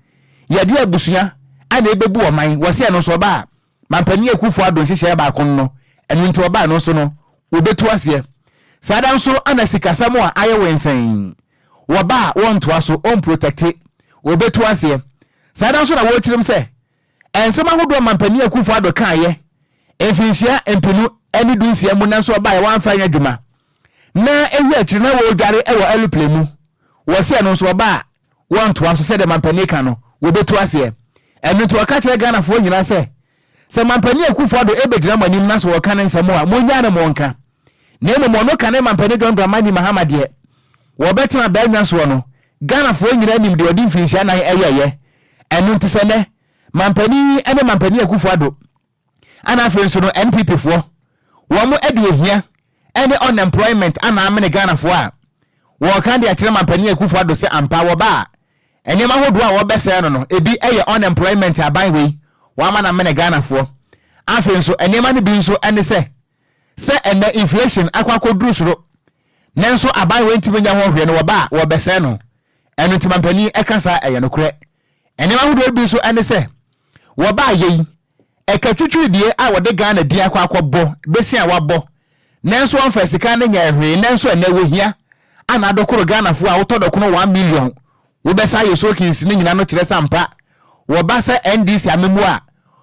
yɛde abusua ana ɛbɛbu ɔman, wɔse ɛno nso wɔba a Mampanin Akuffo Addo nhyehyɛeɛ baako no no, ɛno nti ɔbaa no nso no, wɔbɛtu aseɛ. Saa da nso na sikasɛm a ayɛ wensɛn, wɔba a wɔntoa so, ɔmprotɛkte, wɔbɛtu aseɛ. Saa da nso na wɔrekyerem sɛ, nsɛm ahodoɔ a Mampanin Akuffo Addo kaeɛ mfinhyia mpenu ne dunsia mu nanso ɔbaeɛ wɔamfa anyɛ adwuma, na ɛwie akyire na wɔredware wɔ aeroplane mu, wɔse ɛno nso ɔba a wɔntoa so sɛdeɛ mampanin ka no, wɔbɛtu aseɛ. Ɛno nti ɔka kyerɛ Ghanafoɔ nyinaa sɛ, sɛ mampanin Akuffo Addo bɛgyina mo anim na sɛ ɔreka ne nsɛm a, monnyaa no monka. Na mmom ɔno ka ne mampanin John Dramani Mahama deɛ, wɔbɛtena abannwa soɔ no, Ghanafoɔ nyinaa nim deɛ ɔde mfirinhyia nan yɛeɛ. Ɛno nti sɛ nnɛ, mampanin yi ne mampanin Akuffo Addo, Ɛna afei nso no NPP foɔ. wɔn de ohia ne unemployment ana amene Ghanafoɔ a, wɔreka de akyerɛ Mampanin Akufo Addo sɛ ampa wɔba a, nneɛma ahodoɔ a wɔbɛsɛe no no, ebi yɛ unemployment aban wei wɔama no amene Ghanafoɔ. Afei nso nneɛma no bi nso ne sɛ, sɛ ɛnnɛ inflation akɔ akɔduru soro nanso aban wei ntumi nyɛ ho hwee no wɔba a wɔbɛsɛe no. Ɛno nti mampanin ɛka saa ɛyɛ nokorɛ. Nneɛma ahodoɔ bi nso ne sɛ wɔba a yei ɛka twitwiridie a wɔde Ghana din akɔ akɔbɔ besi a wɔabɔ nanso wɔmfa sika no nyɛɛ hwee nanso ɛnnɛ wɔhia ana adokoro Ghanafoɔ a wotɔ dɔkono 1 million wobɛsa ayɛ soakings no nyina no kyerɛ sɛ ampa wɔba sɛ NDC amemmuo a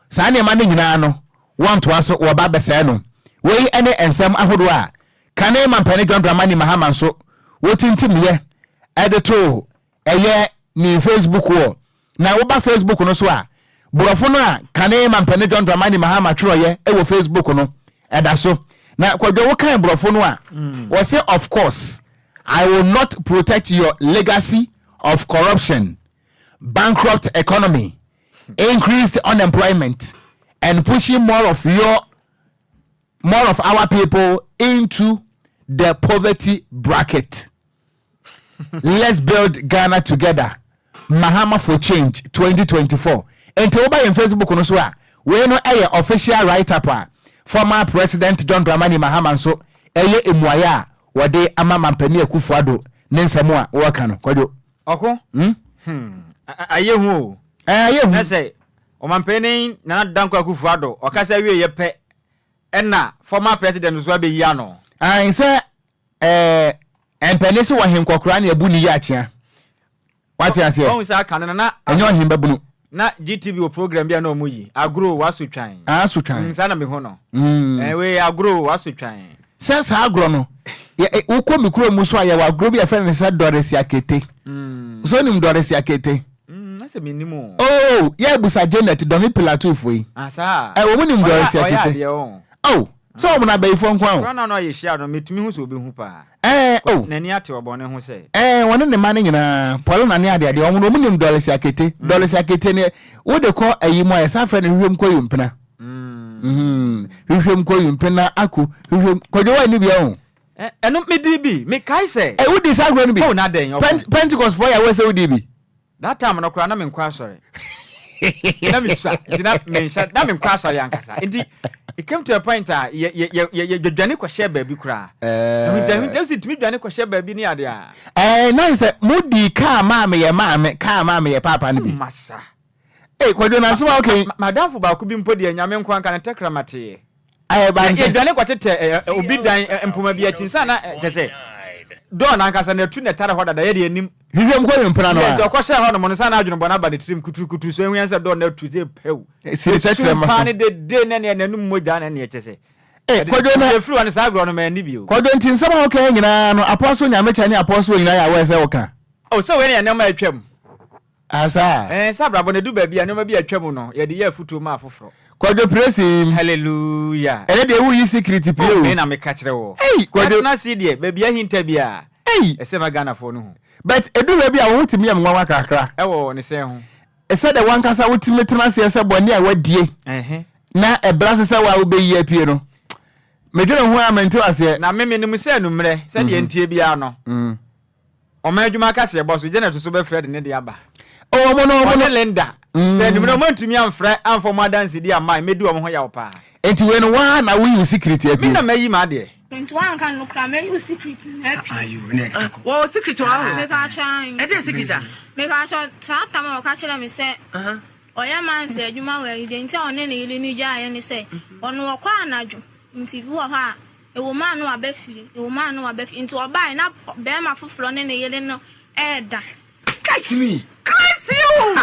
saa nneɛma no nyinaa no wɔntoa so wɔba bɛsɛe no. Wei ne nsɛm ahodoɔ a kane mampanin John Dramani Mahama nso wɔtintimiiɛ de too ɛyɛ ne Facebook wɔ. Na woba Facebook no so a, borɔfo no a kane mampanin John Dramani Mahama twerɛeɛ wɔ Facebook no, ɛda so. Na Kwadwo wokan borɔfo no a, wɔse of course I will not protect your legacy of corruption, bankrupt economy, increased unemployment and pushing more of your more of our people into the poverty bracket. Let's build Ghana together. Mahama for change 2024. Nti woba yɛn Facebook no so a, wei no ɛyɛ official write up a former president John Dramani Mahama nso ɛyɛ mmuaeɛ a wɔde ama Mampanin Akufo-Addo ne nsɛm a wɔreka no. Kwadwo. Ɔko? Hmm? Hmm. Ayɛ hu o. Ɛɛ, ayɛ hu. Na sɛ ɔmanpanin Nana Dankwa Akufo-Addo ɔkasa wieɛ pɛ ɛna former president nso abɛyi ano. Ae sɛ ɛɛ mpanin se wɔ henkɔkoraa ne abu ne yi akyea. Wate aseɛ? Ɔhu sɛ aka no na na. Ɛnyɛ ɔhen babunu. Na GTV wɔ program bi a na ɔmo yi, agorɔ o, waso twan. Aso twan. Mm, saa na mehu no. Mm. Eh, wei agorɔ o, waso twan. Sɛ saa agorɔ no, yɛ, e, wokɔ me kurom so a yɛwɔ agorɔ bi a yɛfrɛ no sɛ Doris Akete. Mm. So nim Doris Akete? Mm, asɛ menim o. Oh, yɛ abusa Janet Dɔme Pilatufo yi. Ah, saa. Eh, wɔn nim Doris Akete. Ɔyɛ adeɛ o. Oh, sɛ wɔn na abayifoɔ nko ara o. Kora na no a yɛhyia no, metumi hu sɛ obehu paa. Ɛɛ oh. N'ani ate ɔbɔne ho sɛ. Ɛɛ wɔne ne mma no nyinaa, Paulina ne adeade, wɔn no wɔn nim Doris Akete. Mm. Doris Akete ne wode kɔ ayi mu a yɛsan frɛ no hwehwɛm kɔ yumpena. Mm. Hwehwɛm kɔ yumpena ako hwehwɛm kɔdwo wa ni bia o. Ɛno medi bi, mekae sɛ. Ɛ wodi saa agorɔ no bi? Oh, na dɛn ɔko. Pentecost foɔ yɛ awɔ sɛ wodi bi. That time no koraa na menkɔ asɔre. Na mesua nti na menhyɛ na menkɔ asɔre ankasa. Nti it came to a point a yɛ yɛ yɛ yɛ yɛdwane kɔhyɛ baabi koraa. Ahunta sɛ tumi dwane kɔhyɛ baabi ne ade a. Ɛɛ na sɛ mo di kaa maame yɛ maame kaa maame yɛ paapa no bi. Masa. Ee kwadwo na asɛm a okay. Madamfo baako bi mpo deɛ nyame nko anka ne tɛkrɛma teeɛ. Ɛɛ ba nsɛ. Yɛdwane kɔtetɛ obi dan mpoma bi akyi nsa na kyɛ sɛ dɔɔ no ankasa na atu na ɛtare hɔ dada yɛde anim. Hwehwɛ mu kɔ mpena no a. Nti ɔkɔhyɛɛ hɔ nom no nsa na adwene bɔne aba ne tirim kuturukutu so ehu yɛn sɛ dɔɔ no atu sɛ pɛw. Siri tɛkyerɛ ma so. Esu paa ne dede ne neɛ n'anum mogya ne neɛ kyɛ sɛ. Ee kwadwo na. Efiri hɔ no saa agorɔ no manni bio. Kwadwo nti nsɛm a woka yi nyinaa no apɔso nyamekyɛ ne apɔso nyinaa yɛ aware sɛ woka. Oh sɛ wei ne yɛ nneɛma a atwam. Ah, saa? Ɛɛ, sɛ abrabɔ no edu baabi a nneɛma bi a atwa mu no, yɛde yɛ afotuo ma afoforɔ. Kwadwo praise him. Hallelujah. Ɛnɛ deɛ woyi secret pie Oh, o. me na meka kyerɛ wo. Ei, Kwadwo. Yɛatena ase yi deɛ, baabi ahinta biara, Ei. ɛsɛ ma Ghanafoɔ no hu. But edu baabi a wo ho tumi yɛ me nwanwa kakra. Ɛwɔ ne sɛn ho? Sɛdeɛ w'ankasa wotumi tena aseɛ sɛ bɔne a woadie Ɛhɛ. na ɛbra so sɛ wo a wobɛyi apue no, medwene ho a mente aseɛ. Na me menim sɛ anummerɛ, sɛdeɛ nteɛ biara no, Ɔman adwuma kaseɛbɔ so, Janet nso bɛfrɛ de ne de aba. Oh, wɔn no, wɔn no. Ɔne Linda. Sɛ anwummerɛ wɔn antumi amfrɛ amfa wɔn adansedi amma a, mɛdi wɔn ho yaw paa. Enti wei no, woaa na woyi wo secret apue? Me na mayi m'adeɛ. Nti woanka no koraa mɛyi wo secret nyinaa apue. Wɔwɔ secret wɔ hɔ? Mepaakyɛw aane. Ɛdeɛn secret a? Mepaakyɛw saa tam a ɔka kyerɛɛ me sɛ ɔyɛ mansa adwuma wɔ ayi deɛ nti a ɔne ne yere no gyaeɛ ne sɛ ɔno ɔkɔ anadwo nti bi wɔ hɔ a Ɛwɔ mu a na waba fie, ɛwɔ mu a na waba fie. Nti ɔbaeɛ na barima foforɔ ne ne yere no reda. Catch me. Curse you!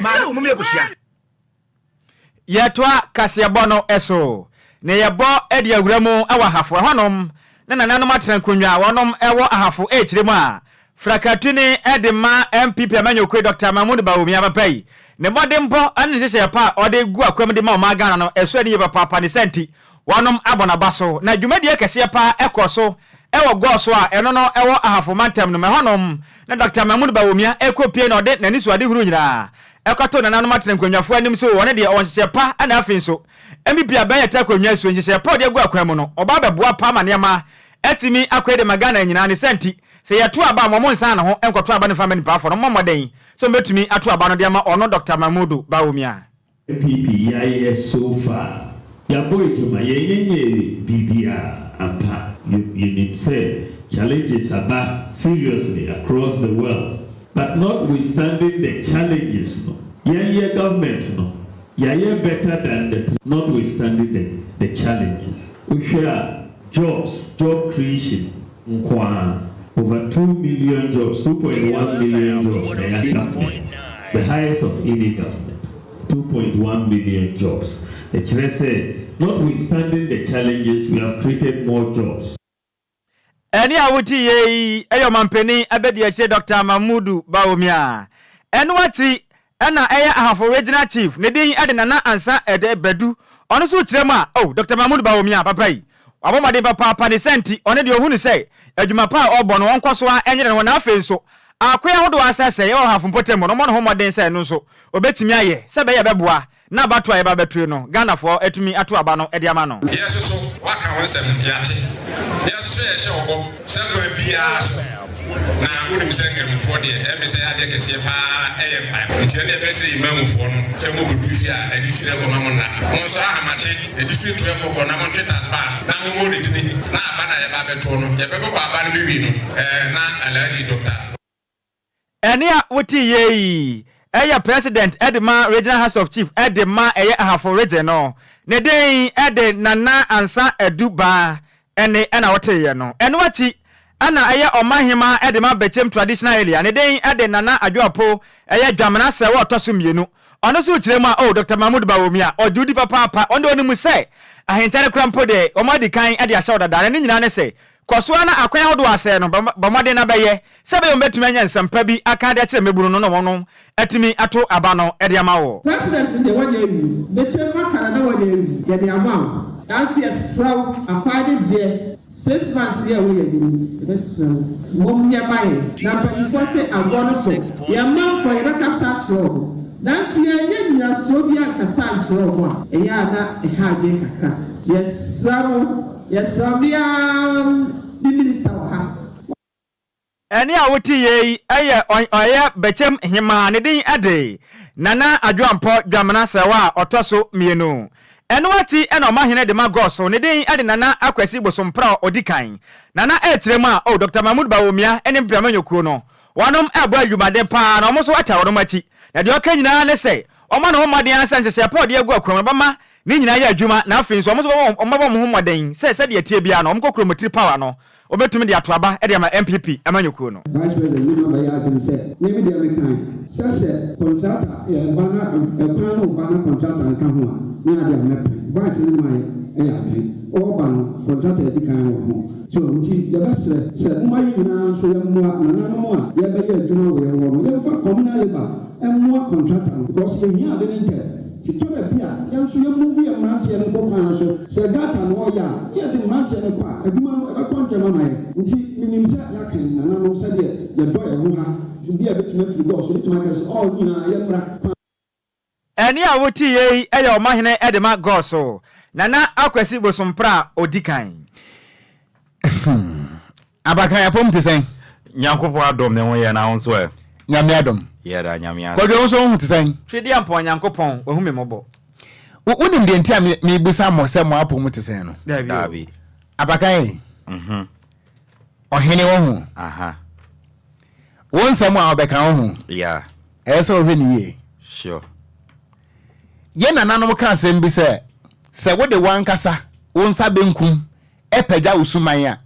Maame, mom yɛ kosua. Yɛtoa kaseɛbɔ no so, na yɛbɔ de awura mu wɔ Ahafo. Ɛhɔnom na nananom atena nkonnwa a wɔnom wɔ Ahafo rekyerɛ mu a Frakatuni de ma NPP amanyɔkuo Dɔkta Mahmood Bawumia papa yi. Ne mmɔdenbɔ ne ne nhyehyɛeɛ pa a ɔde gu akwam de ma ɔman Ghana no, ɛsɔ ani yie papaapa. Ne saa nti, wɔnom abɔ n'aba so. Na dwumadie kɛseɛ pa ara kɔɔ so wɔ Gɔɔ so a ɛno no ɛwɔ Ahafo mantam no mu. Ɛhɔnom na Dɔkta Mahmood Bawumia rekɔpue na ɔde n'anisoadehunu nyinaa ɛkɔtoo nananom atenankonnwafoɔ anim sɛ ɔno deɛ ɔwɔ nhyehyɛɛ pa ɛna afei nso NPP aban a ɛte akonnwa so nhyehyɛɛ pa a ɔde agu akwan mu no ɔba abɛboa pa ama nneɛma atumi akɔ yie de ma Ghana nyinaa ne saa nti sɛ yɛto aba a ma ɔmo nsan ne ho nkɔto aba no mfa mma nipaafoɔ no ɔmmɔ mmɔden sɛ ɔmo bɛtumi ato aba no de ama ɔno Dɔkta Mahmudu Bawumia. NPP yayɛ so far yabɔ adwuma yɛnyɛ nyɛɛ biribiaa ampa yɛnim sɛ challenges aba seriously across the world but not withstanding the challenges no yɛnyɛ government no yayɛ better than the not withstanding the the challenges wohwɛ a jobs job creation nkoaa over 2 million jobs 2.1 million jobs na yɛ government the highest of any government 2.1 million jobs ɛkyerɛ sɛ notwithstanding the challenges we have created more jobs. Ɛne a wote yie yi yɛ ɔmampanin abadiakyire Dɔkta Mahmudu Bawumia. Ɛno akyiri ɛna ɛyɛ Ahafo Regional Chief, ne din de Nana Ansah Ɛdɛ Badu. Ɔno nso kyerɛ mu a, oh, Dɔkta Mahmudu Bawumia papa yi, wabɔ mmɔden papaapa ne saa nti, ɔno deɛ ɔhu no sɛ adwuma pa a ɔrebɔ no ɔnkɔ so ara nyere ne ho na afei nso akoe ahodoɔ a asɛesɛe wɔ Ahafo mpɔtam mu no ɔmmɔ ne ho mmɔden sɛ ɛno nso ɔbɛtumi ayɛ sɛ ɛbɛyɛ a ɛbɛboa na abatoɔ a yɛba abɛtoe no, Ghanafoɔ atumi ato aba no de ama no. Yɛn nso so, woaka wo nsɛm no, yɛate. Yɛn nso so yɛhyɛ wo bɔ sɛ kwan biara so, na wonim sɛ Nkramofoɔ deɛ, ɛyɛ me sɛ yɛn adeɛ kɛseɛ pa ara yɛ mpaebɔ. Nti ɛnneɛ mɛsrɛ Imamufoɔ no sɛ mokɔduru fie a, adifire no nkɔma mo nna. Monsɔre ahamakye, adifire 12 kɔ na montwe tasbaa no, na mommɔ ne dini, na aba no a yɛba abɛtoɔ no, yɛbɛbobɔ aba no bɛwie no, ɛɛ, na Alhaji Doctor. Ɛnne a wote yei yɛ President de ma Regional House of Chief de ma ɛyɛ Ahafo Region no. Ne din de Nana Ansah Adu Baa ɛnne na woteeɛ no. Ɛno akyi na ɛyɛ Ɔmanhemaa de ma Bɛkyem Traditional Area. Ne din de Nana Adwo Apo ɛyɛ Dwamena Sɛwɔ ɔtɔ so mmienu. Ɔno nso kyerɛ mu a, oh, Dɔkta Mahmood Bawumia, ɔgye wo di papaapa. Ɔno deɛ ɔnim sɛ ahenkyɛ no koraa mpo deɛ wɔadi kan de ahyɛ wo dada. Na ne nyinaa ne sɛ, Kɔ so ara na akwan ahodoɔ a asɛe no, bɔ mmɔden na bɛyɛ sɛ ɛbɛyɛ wɔbɛtumi anya nsɛm pa bi aka de akyerɛ mmabunu no na wɔatumi ato aba no de ama wo. President no deɛ wanya awie, mekyɛ maka no na wanya awie, yɛde ama wo, nanso yɛsrɛ wo, akwan no deɛ six months yi a ɛwɔ yɛn anim yi, yɛbɛsrɛ wo, mom yɛ ma yɛn, na mpanyinfoɔ se agorɔ no so, yɛn manfoɔ yɛbɛkasa akyerɛ wɔn, nanso yɛannya nnyinasoɔ biara ankasa ankyerɛ wɔn a, ɛyɛ a na ɛha adwene kakra, yɛsrɛ mo. Yɛsrɛ me ara me minister wɔ ha. Ɛnne a wote yei yɛ ɔyɛ Bɛkyɛm hemaa, ne din de Nana Adwoampɔ Dwamena Sɛwa a ɔtɔ so mmienu. Ɛno akyi na ɔmahene de ma Gɔso, ne din de Nana Akwasi Bosomprah a ɔdi kan. Nana rekyerɛ mu a, oh, Dɔkta Mahmood Bawumia ne Mpeamanyɔkuo no, wɔnom rebɔ adwumaden pa ara na wɔn nso taa wɔnom akyi. Na deɛ ɔka nyinaa ne sɛ, ɔmmɔ ne ho mmɔden ara sɛ nhyehyɛɛ pa a ɔde agu akwan mu no bɛma Ne nyinaa yɛ adwuma na afei nso wɔn nso bɛbɔ wɔn bɛbɔ wɔn ho mmɔden sɛ sɛdeɛ ɛteɛ biara no wɔn kɔ kuromotiri power no wɔbɛtumi de ato aba de ama NPP amanyɔkuo no. Vice President ne ma bɛyɛ adwene sɛ me me deɛ me kae sɛ sɛ kɔntrata yɛ ba na ɛkwan no ba na kɔntrata nka ho a me adeɛ a mɛpɛ Vice ne ma yɛ ɛyɛ adwene ɔɔba no kɔntrata adi kan wɔ ho so nti yɛbɛsrɛ sɛ moma yɛ nyinaa nso yɛmmoa nananom a yɛbɛyɛ adwuma wɔ yɛn hɔ no yɛmfa communal labour mmoa kɔntrata no because yɛhia ade no ntɛm. Nti tɔ da bi a, yɛn nso yɛ move yɛn mmeranteɛ no nkɔ kwan no so. Sɛ gutter na ɔreyɛ a, ne yɛde mmeranteɛ no kɔ a, adwuma no ɛbɛkɔ ntɛm ama yɛn. Nti menim sɛ yɛaka yi, nananom, sɛdeɛ yɛdɔ yɛn ho ha, bi a ɛbɛtumi afiri God so, yɛbɛtumi aka sɛ, oh, nyinaa yɛmmra kwan. Ɛnne a wote yei yɛ ɔmahene de ma Goso, Nana Akwasi Bosompra a ɔdi kan. Abakan apom te sɛn? Nyankopɔn adom me ho yɛ na wo nso ɛ? Nyame adom. Yɛda Nyame ase. Kwadwo wo nso wo ho te sɛn? Twedeampɔn Nyankopɔn wahu me mmɔbɔ. Wonim deɛ nti a mebisa mo sɛ mo apom te sɛn no? Daabi. Abakan yi. Mhm. Ɔhene wo ho. Aha. Wo nsɛm a ɔbɛka wo ho. Yeah. Ɛyɛ sɛ wohwɛ ne yie. Sure. Yɛn nananom ka asɛm bi sɛ, sɛ wode w'ankasa wo nsa benkum pagya wo suman a,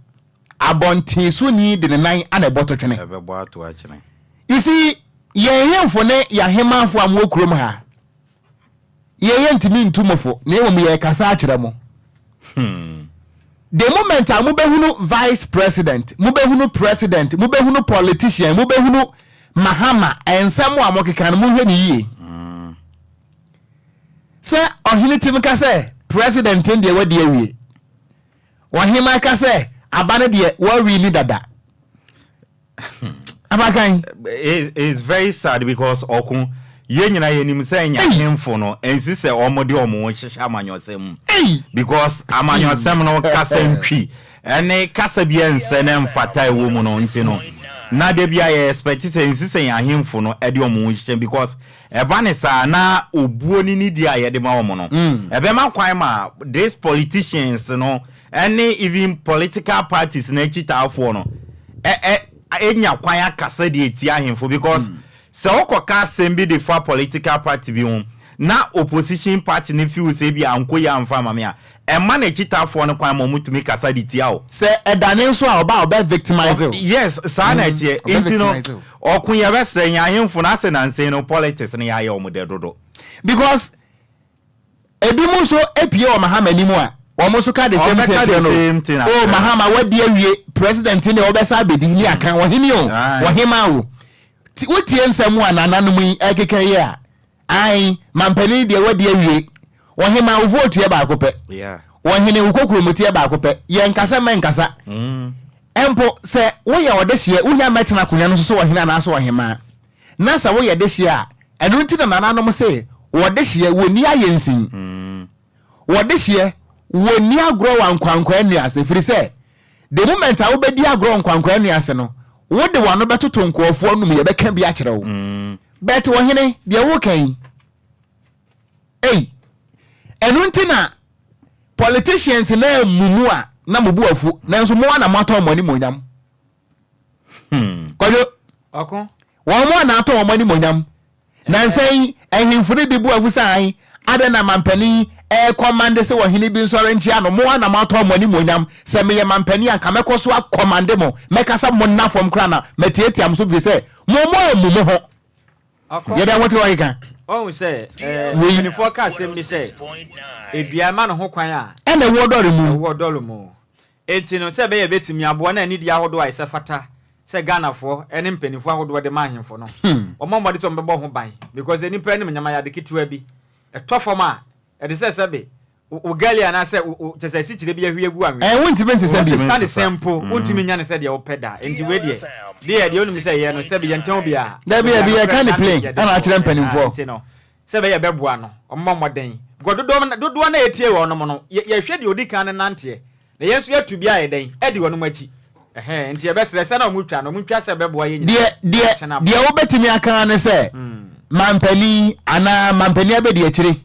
abɔnten soni de ne nan na ɛbɔ to twene. Ɛbɛbɔ ato akyene. You see, yɛn hemfo ne yɛn ahemmanfo a mowɔ kurom ha, yɛn yɛntumi ntu mo fo, na mmom yɛrekasa akyerɛ mo. The moment a mobɛhunu vice president, mobɛhunu president, mobɛhunu politician, mobɛhunu Mahama, nsɛm a mokeka no, monhwɛ no yie. Sɛ ɔhene tim ka sɛ president deɛ wadi awie. Ɔheman ka sɛ aba no deɛ wɔawi ni dada. Abakan. It's very sad because ɔko. Yɛn nyinaa yɛnim sɛ Nyahemfo no ɛnsi sɛ wɔn de wɔn ho hyehyɛ amanyɔsɛm mu because amanyɔsɛm no kasa ntwi ɛne kasa bi ɛnsɛ na ɛmfata ɛwɔ mu no nti no na da biara yɛ expect sɛ ɛnsi sɛ yɛn ahemfo no ɛde wɔn ho hyehyɛ because ɛba ne saa na obuo ne nidie a yɛde ma wɔn no ɛbɛma kwan ma this politicians no ɛne even political parties no akyitaafoɔ no ɛ ɛ ɛnya kwan akasa de atia ahemfo because Sɛ wokɔka asɛm bi de fa political party bi ho na opposition party no feel sɛ ebia ankɔ yie amfa amma me a, ɛmma n'akyitaafoɔ no kwan ma wɔtumi kasa de tia wo. Sɛ ɛdane nso a, ɔba a ɔbɛ victimize wo. Yes, saa na ɛteɛ. Ɔbɛ Nti no, victimize wo. ɔko yɛbɛsrɛ yɛn ahemfo no asɛ nansa yi no politics no yɛayɛ wɔn dɛ dodo. Because Ebinom nso pue wɔ Mahama anim a, wɔn nso ka the same thing kyerɛ no. O oh, Mahama wadi awie president ne ɔbɛsa abɛdi ne aka ɔhene o, ɔhema o. Wotie nsɛm a nananom yi ɛkeka yi a, ae, mampanin deɛ wadi awie. Ɔhema wo vote yɛ baako pɛ. Ɔhene wo kokuromoti yɛ baako pɛ. Yɛ nkasa mɛ nkasa. Mm. Mpo sɛ woyɛ ɔdehyeɛ, wonya mɛtena akonnwa no so sɛ ɔhene anaasɛ ɔhemaa. Na sɛ woyɛ dehyeɛ a, ɛno nti na nananom se wɔ dehyeɛ wɔnni ayɛnsin. Wɔ dehyeɛ wɔnni agorɔ wɔ ankwankwaa nnua ase, ɛfiri sɛ the moment a wobɛdi agorɔ wɔ nkwankwaa nnua ase no, wode w'ano bɛtoto nkurɔfoɔ anom, yɛbɛka bi akyerɛ wo. But ɔhene, deɛ woreka yi, ei, ɛno nti na politicians no ammu mo a na mo bo afu, nanso mo ara na moatɔn mo animuonyam. Hmm. Kwadwo. Ɔko. Wɔn mo na atɔ wɔn animonyam. Nansa yi, ahemfo no bi bu afu sɛ an, adɛn na mampanin ɛrekɔmande sɛ ɔhene bi nsɔre nkyea no? Mo ara na moatɔ mo animonyam. Sɛ meyɛ mampanin a, anka mɛkɔ so akɔmande mo. Mɛkasa mo nna fam koraa na matiatia mo so ɛfiri sɛ mo mo ammu mo ho. Ɔko. Yɛ dɛn wote hɔ keka? Wahu sɛ, ɛɛ, Wei. mpanimfoɔ ka asɛm bi sɛ, Edua ma ne ho kwan a. Ɛna ɛwoɔ dɔre mu. Ɛwoɔ dɔre mu. Enti no, sɛ ɛbɛyɛ a ɛbɛtumi aboa na anidie ahodoɔ a ɛsɛ fata sɛ Ghanafoɔ ne mpaninfoɔ ahodoɔ de ma ahemfo no, wɔmmɔ mmɔden sɛ wɔbɛbɔ ho ban because nnipa anim nyama yɛ ade ketewa bi. Ɛtɔ fam a, ɛte sɛ sɛbe wo galley anaasɛ wo kyerɛ sɛ asikyire bi ahwie agu anwea. Ɛɛ, wontumi nsesa bio. Wosesa ne sɛn mpo, wontumi nya no sɛdeɛ wopɛ da. Enti wei deɛ, deɛ deɛ wonim sɛ ɛyɛ no, sɛbe yɛntɛn obiara. Dabi, dabi, yɛka no plain ɛna akyerɛ mpanimfoɔ. Enti no, Sɛ ɛbɛyɛ a ɛbɛboa no, wɔmmɔ mmɔden. Because dodoɔ no, dodoɔ no a yɛtie wɔnom no, yɛ, yɛhwɛ deɛ ɔdi kan no nanteɛ, na yɛn nso yɛatu bi ayɛ dɛn? Adi wɔnom akyi. Ɛhɛn, nti yɛbɛsrɛ, sɛ na wɔtwa no, wɔntwa sɛ ɛbɛboa yɛn nyinaa. Deɛ, deɛ, Akyena deɛ wobɛtumi aka ara ne sɛ, mampanin anaa mampanin abadiakyire,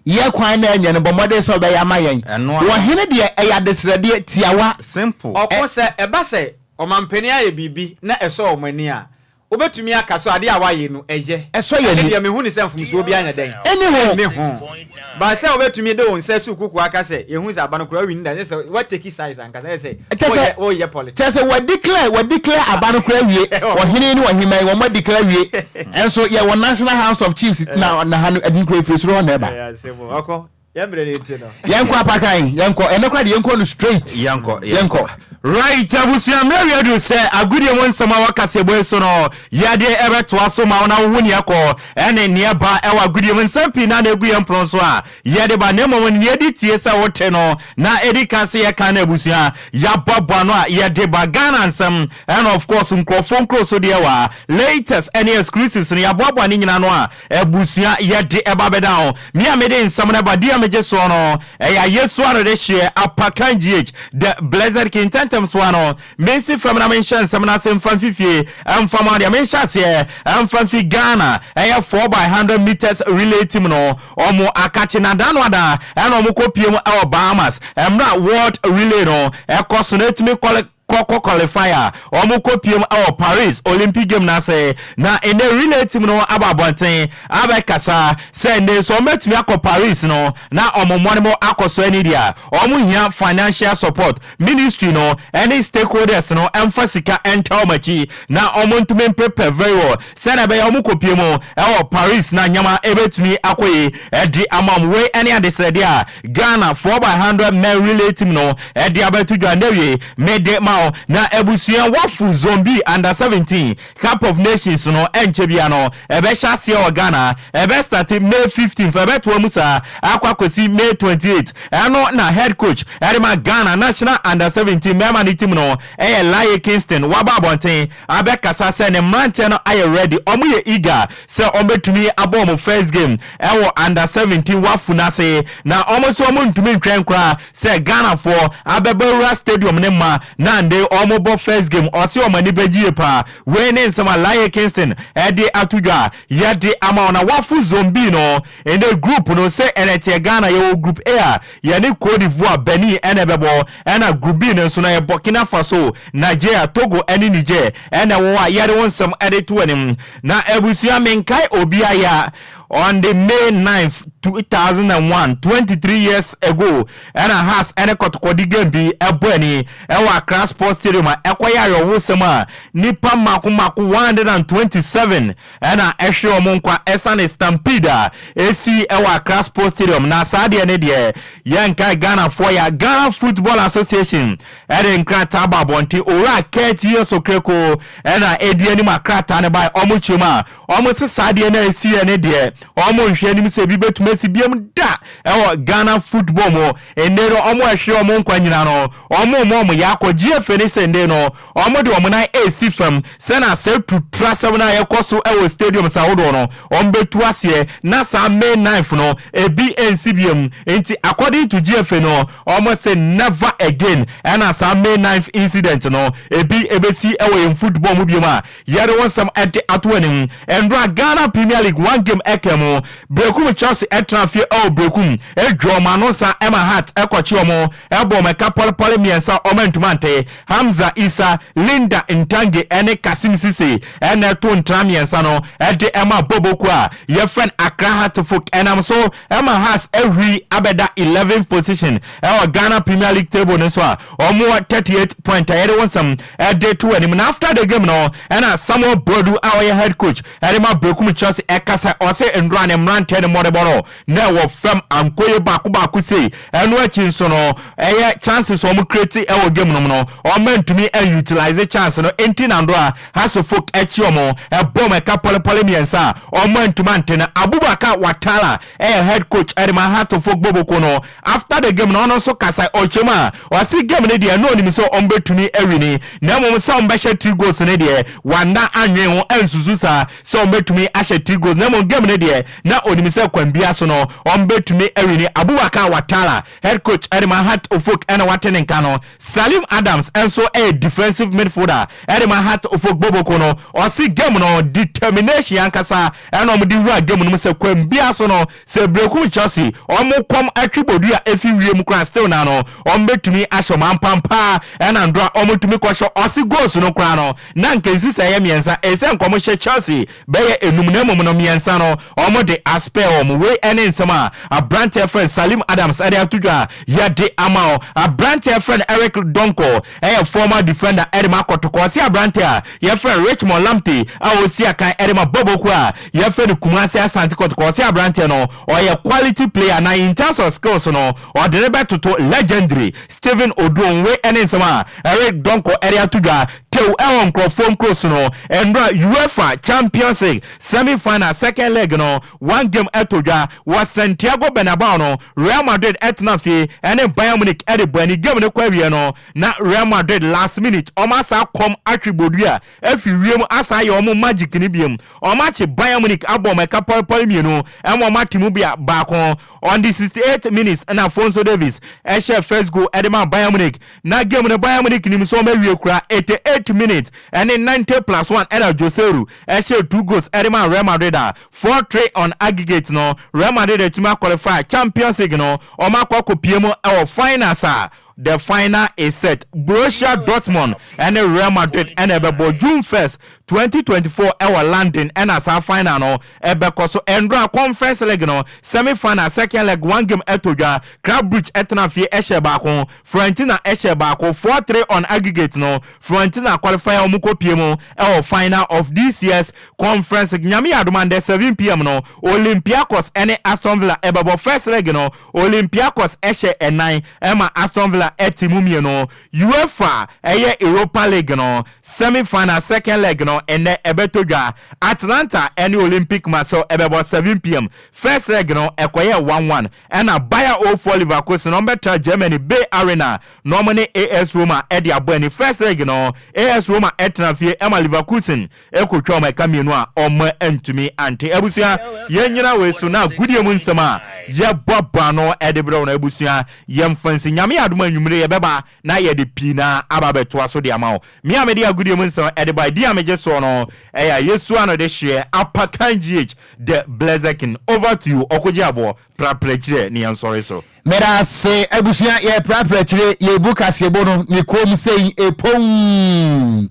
yɛ kwan na ɛnyɛ no, bɔ mmɔden sɛ wobɛyɛ ama yɛn. Ɛno ara. Ɔhene deɛ, ɛyɛ adesrɛdeɛ, tiawa. Simple. Ɔko, sɛ ɛba sɛ ɔmampanin ayɛ biribi na ɛsɔ wɔn ani a, Wobɛtumi aka sɛ adeɛ a wayɛ no, ɛyɛ. Ɛsɔ yɛn Ɛno ani. deɛ mehu no sɛ mfomsoɔ biara nyɛ dɛn? Ɛnni ho. Ɛnni ho. But sɛ wobɛtumi de wo nsa asi wo koko aka sɛ, yɛhu sɛ aba no koraa wonni da, ɛnyɛ sɛ woateki sides ankasa, ɛyɛ sɛ Kyerɛ sɛ, woyɛ woyɛ politics. kyerɛ sɛ wɔadeclare, wɔadeclare aba no koraa awie. Ɔhene ne ɔhemmaa yi, wɔadeclare awie. Ɛnso yɛwɔ National House of Chiefs na, na ha no, ɛno koraa ɛfiri soro hɔ na ɛba. Ɛyɛ asɛm o. Ɔko. Yɛn mmerɛ no nti no. Yɛnkɔ apakan, yɛnkɔ. Ɛnɛ koraa deɛ yɛnkɔ no straight. Yɛnkɔ, yɛnkɔ. Right, abusua mmerɛ wie adu sɛ agodie mu nsɛm a ɛwɔ kaseɛbɔ yi so no yɛde ɛbɛtoa so ma wo na wohu neɛ ɛkɔ ɛne neɛ ɛba ɛwɔ agodie mu. Nsɛm pii na na ɛgu yɛn pono so a yɛde ba na mmom neɛ ɛdi tie sɛ wote no na ɛdi kan sɛ yɛka no abusua yɛaboaboa no a yɛde ba. Ghana nsɛm ɛna of course nkurɔfoɔ nkuro so deɛ wɔ a latest ɛne exclusives no yɛaboaboa ne nyina no a Abusua yɛde ɛba bɛda ho. Me a mede nsɛm no ba di a megye soɔ no, ɛyɛ ayesoa no de hyeɛ Apakan GH, The Blessed King Ntɛntɛm soa no, mensi fam na menhyɛ nsɛm no ase mfa mfi fie mfa ma deɛ menhyɛ aseɛ mfa mfi Ghana ɛyɛ 4x100 metres relay team no ɔmo akakye na da no ada ɛna ɔmo kɔ pie mu ɛwɔ Bahamas ɛmmerɛ a World Relay no ɛkɔ so na ɛtumi kɔle kɔ kɔ qualify a wɔn kɔ piem wɔ Paris Olympic game no ase na nnɛ relay team no aba abɔnten abɛkasa sɛ nnɛ nso wɔn bɛtumi akɔ Paris no na wɔn mmɔnemo akɔ so ani deɛ wɔn hia financial support ministry no ɛne stakeholders no ɛmfa sika ɛnta wɔn akyi na wɔn ntumi mprepare very well sɛdeɛ ɛbɛyɛ wɔn kɔ pie mu ɛwɔ Paris na nneɛma ɛbɛtumi akɔ yie ɛde ama wɔn. Wei ɛne adesrɛdeɛ a Ghana 4x100 men relay team no ɛde abɛto dwa nnɛ wie mede ma wo. wo. Na abusua WAFU Zone B Under 17 Cup of Nations no ɛnkyɛ bia no ɛbɛhyɛ aseɛ wɔ Ghana. Ɛbɛ start May 15th, ɛbɛtoa mu saa akɔ akɔsi May 28. Ɛno na head coach ɛde ma Ghana national under 17 mmarima ne team no, ɛyɛ Laryea Kingston, waba abɔnten abɛkasa sɛ ne mmeranteɛ no ayɛ ready, ɔmo yɛ eager sɛ ɔmbɛtumi abɔ ɔmo first game ɛwɔ under 17 WAFU n'ase, na ɔmo nso ɔmo ntumi ntwɛn koraa sɛ Ghanafoɔ abɛbɛwura stadium ne ma na nde ɔmo bɔ first game. Ɔsi ɔmo ani bɛgye yie paa. Wei ne nsɛm a Laryea Kingston ɛde ato dwa yɛde ama wɔn. Na WAFU Zone B no, ɛnɛ group no sɛ ɛnɛ Ghana yɛwɔ group A a yɛne Cote d'Ivoire, Benin ɛna ɛbɛbɔ, ɛna group B no nso no yɛ Burkina Faso, Nigeria, Togo ɛne Niger ɛna ɛwɔ a yɛde wɔn nsɛm ɛde to anim. Na abusua, menkae obi ayɛ a, on the May 9th, 2001, 23 years ago, ɛna Hearts ɛne Kɔtɔkɔdi game bi ɛbɔ ani ɛwɔ Accra Sports Stadium a ɛkɔyɛ ayɔwosɛm a nipa mako mako 127 ɛna ɛhwɛ wɔn nkwa ɛsane stampede a esi ɛwɔ Accra Sports Stadium. Na saa deɛ ne deɛ, yɛnka Ghanafoɔ yɛ Ghana Football Association ɛde nkrataa ba abɔnten. Owura Kurt Okraku ɛna edi anim akrataa ne ba. Ɔmo kyerɛ mu a, ɔmo se saa deɛ na esi yɛ ne deɛ, ɔmo nhwɛ anim sɛ ebi bɛtumi esi biam da ɛwɔ Ghana football mu. Nne no, ɔmo ɛhwɛ ɔmo nkwa nyina no, ɔmo mo ɔmo yɛ akɔ GFA ne sɛ nne no, ɔmo de ɔmo nan esi fam sɛna sɛ tutura sɛm na yɛkɔ so ɛwɔ stadium sa ahodoɔ no, ɔmo bɛtu aseɛ na saa May 9th no ebi nsi biam. Nti according to GFA no, ɔmo sɛ never again ɛna saa May 9th incident no ebi ebesi ɛwɔ yɛn football mu biom a yɛde wɔn nsɛm ɛde ato anim. Ndora Ghana Premier League, one game ɛkɛ mu, Berekum Chelsea ɛtena fie ɛwɔ Berekum, edwa ɔmo ano nsa ɛma Heart ɛkɔkye ɔmo ɛbɔ ɔmo ɛka pɔlepɔle mmiɛnsa, ɔmo ntoma nte. Hamza Isa, Linda Ntange ɛne Kasim Sise ɛna ɛto ntra mmiɛnsa no ɛde ɛma Boboko a yɛfrɛ no Accra Hearts of Oak. Ɛnam so ɛma Hearts ɛhuri abɛda 11th position ɛwɔ Ghana Premier League table no so a ɔmo wɔ 38 point a yɛde wɔn nsɛm ɛde to anim. Na after the game no, ɛna Samuel Boadu a ɔyɛ head coach ɛde ma Berekum Chelsea ɛkasa. Ɔsɛ ndora ne mmeranteɛ ne mmɔdebɔ no na ɛwɔ fam ankoye baako baako sei. Ɛno akyi nso no, ɛyɛ chances wɔn create ɛwɔ game no mu no, wɔn ntumi utilize chance no. Nti na ndora Hearts of Oak akyi wɔn ɛbɔ wɔn ɛka pɔlepɔle mmiɛnsa a wɔn ntumi ante no. Abubakar Watara ɛyɛ head coach ɛde ma Hearts of Oak boboko no. After the game no, ɔno nso kasa. Ɔkyerɛ mu a, ɔsi game no deɛ, ɛno onim sɛ wɔn bɛtumi awin, na mmom sɛ wɔn bɛhyɛ three goals no deɛ, wanda anwen ho ansusu saa sɛ wɔn bɛtumi ahyɛ three goals, na mmom game no deɛ, na onim sɛ kwan bia so no wɔn bɛtumi awin. Abubakar Watara, head coach ɛde ma Hearts of Oak, ɛna wate ne nka no. Salim Adams nso ɛyɛ defensive midfielder ɛde ma Hearts of Oak boboko no. Ɔsi game no, determination ankasa ɛna wɔn de wura game no mu sɛ kwan bia so no, sɛ Berekum Chelsea wɔn kɔm atwi bodua efi wiem kora, still na no wɔn bɛtumi ahyɛ wɔn ampampa. Ɛna ndora wɔn tumi kɔhyɛ. Ɔsi goals no koraa no, na nkansi sɛ ɛyɛ mmiɛnsa, ɛsɛ nkɔmɔ hyɛ Chelsea bɛyɛ enum, na mmom no mmiɛnsa no wɔn de aspare wɔn. Wei ɛne nsɛm a aberanteɛ fɛn Salim Adams ɛde ato dwa yɛde ama o. Aberanteɛ fɛn Eric Donko ɛyɛ former defender ɛde ma Kɔtɔkɔ. Ɔsi aberanteɛ a yɛfrɛ Richmond Lamptey a ɔsi akan ɛde ma Bɔbɔku a yɛfrɛ no Kumasi Asante Kɔtɔkɔ, ɔsi aberanteɛ no ɔyɛ quality player, na in terms of skills no, ɔde ne bɛtoto legendary Stephen Oduro. Ɛne nsɛm a Eric Donko ɛde ato dwa. Tew ɛwɔ nkurɔfoɔ nkuro so no, ɛnura UEFA Champions League semi final second leg no, one game ɛto dwa wɔ Santiago Bernabeu no, Real Madrid ɛtena fie ɛne Bayern Munich ɛde bɔ ani. Game no kɔ awie no, na Real Madrid last minute ɔmo asa kɔm atwe bodua efi wiem asa ayɛ ɔmo magic ne biem. Ɔmo akye Bayern Munich abɔ ɔmo ɛka pɔlepɔle mmienu ɛma ɔmo ate mu bia baako. On the 68 minutes ɛna Alphonso Davies ɛhyɛ first goal ɛde ma Bayern Munich. Na game no, Bayern Munich nim sɛ ɔmo awie kura. 88 minutes ɛne 90 plus 1 ɛna Joselu ɛhyɛ two goals ɛde ma Real Madrid a 4-3 on aggregate no, Real Madrid atumi aqualify Champions League no. Ɔmo akɔ akɔpie mu ɛwɔ finals a the final is set. Borussia Dortmund ɛne Real Madrid ɛna ɛbɛbɔ June 1st, 2024 ɛwɔ London, ɛna saa final no ɛbɛkɔ so. Ɛndora Conference League no semi final second leg, one game ɛtɔ dwa. Club Brugge ɛtena fie ɛhyɛ baako, Fiorentina ɛhyɛ baako. 4-3 on aggregate no, Fiorentina qualify a wɔn kɔ pie mu ɛwɔ final of this year's Conference. Nyame yɛ adom, 7 p.m. no, Olympiacos ɛne Aston Villa ɛbɛbɔ. First leg no, Olympiacos ɛhyɛ ɛnan ɛma Aston Villa. Villa te mu mmienu. Uefa ɛyɛ Europa League no semi final second leg no ɛnnɛ ɛbɛtɔ dwa. Atalanta ne Olympique Marseille ɛbɛbɔ 7pm. First leg no ɛkɔyɛɛ 1-1. Ɛna Bayer 04 Leverkusen wɔbɛtra Germany Bay Arena na wɔn ne AS Roma de abɔ ani. First leg no AS Roma tena fie ma Leverkusen kotwa wɔn ɛka mmienu a wɔn antumi ante. Abusua yɛn nyina wei so na agodie mu nsɛm a yɛboaboa ano de brɛ wo no abusua yɛmfa nsi. Nyame yɛ adom a anwummere yɛbɛba na yɛde pii na aba abɛtoa so de ama wo. Me a mede agodie mu nsɛm de bae, din a megye soɔ no ɛyɛ Ayesua no de hyeɛ Apakan GH The Blessed King. Over to you Ɔkogye Aboɔ, prapra akyire ne yɛnsɔre so. Meda ase abusua yɛreprapra akyire yɛrebu kaseɛbɔ no ne kom sei epomm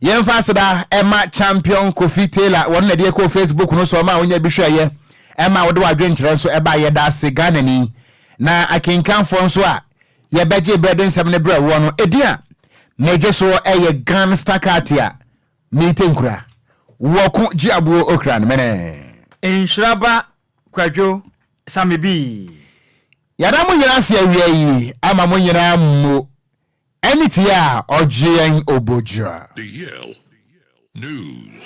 Yɛmfa aseda ɛma Champion Kofi Taylor wɔn na ɛde ɛkɔɔ Facebook no so ɔma a wonya bi hwɛeɛ ɛma wode w'adwenkyerɛ nso ɛba yɛda ase Ghanani na akenkanfoɔ nso a yɛbɛgye berɛ de nsɛm no brɛ woɔ no ɛdin a megye soɔ ɛyɛ Gan Stakati a meete nkura wɔko gye aboɔ okra no mene. Nhyira ba Kwadwo Samebii. Yɛda mo nyinaa ase awia yi ama mo nyinaa mmo ɛne tie a ɔgye yɛn obogyira. DL News.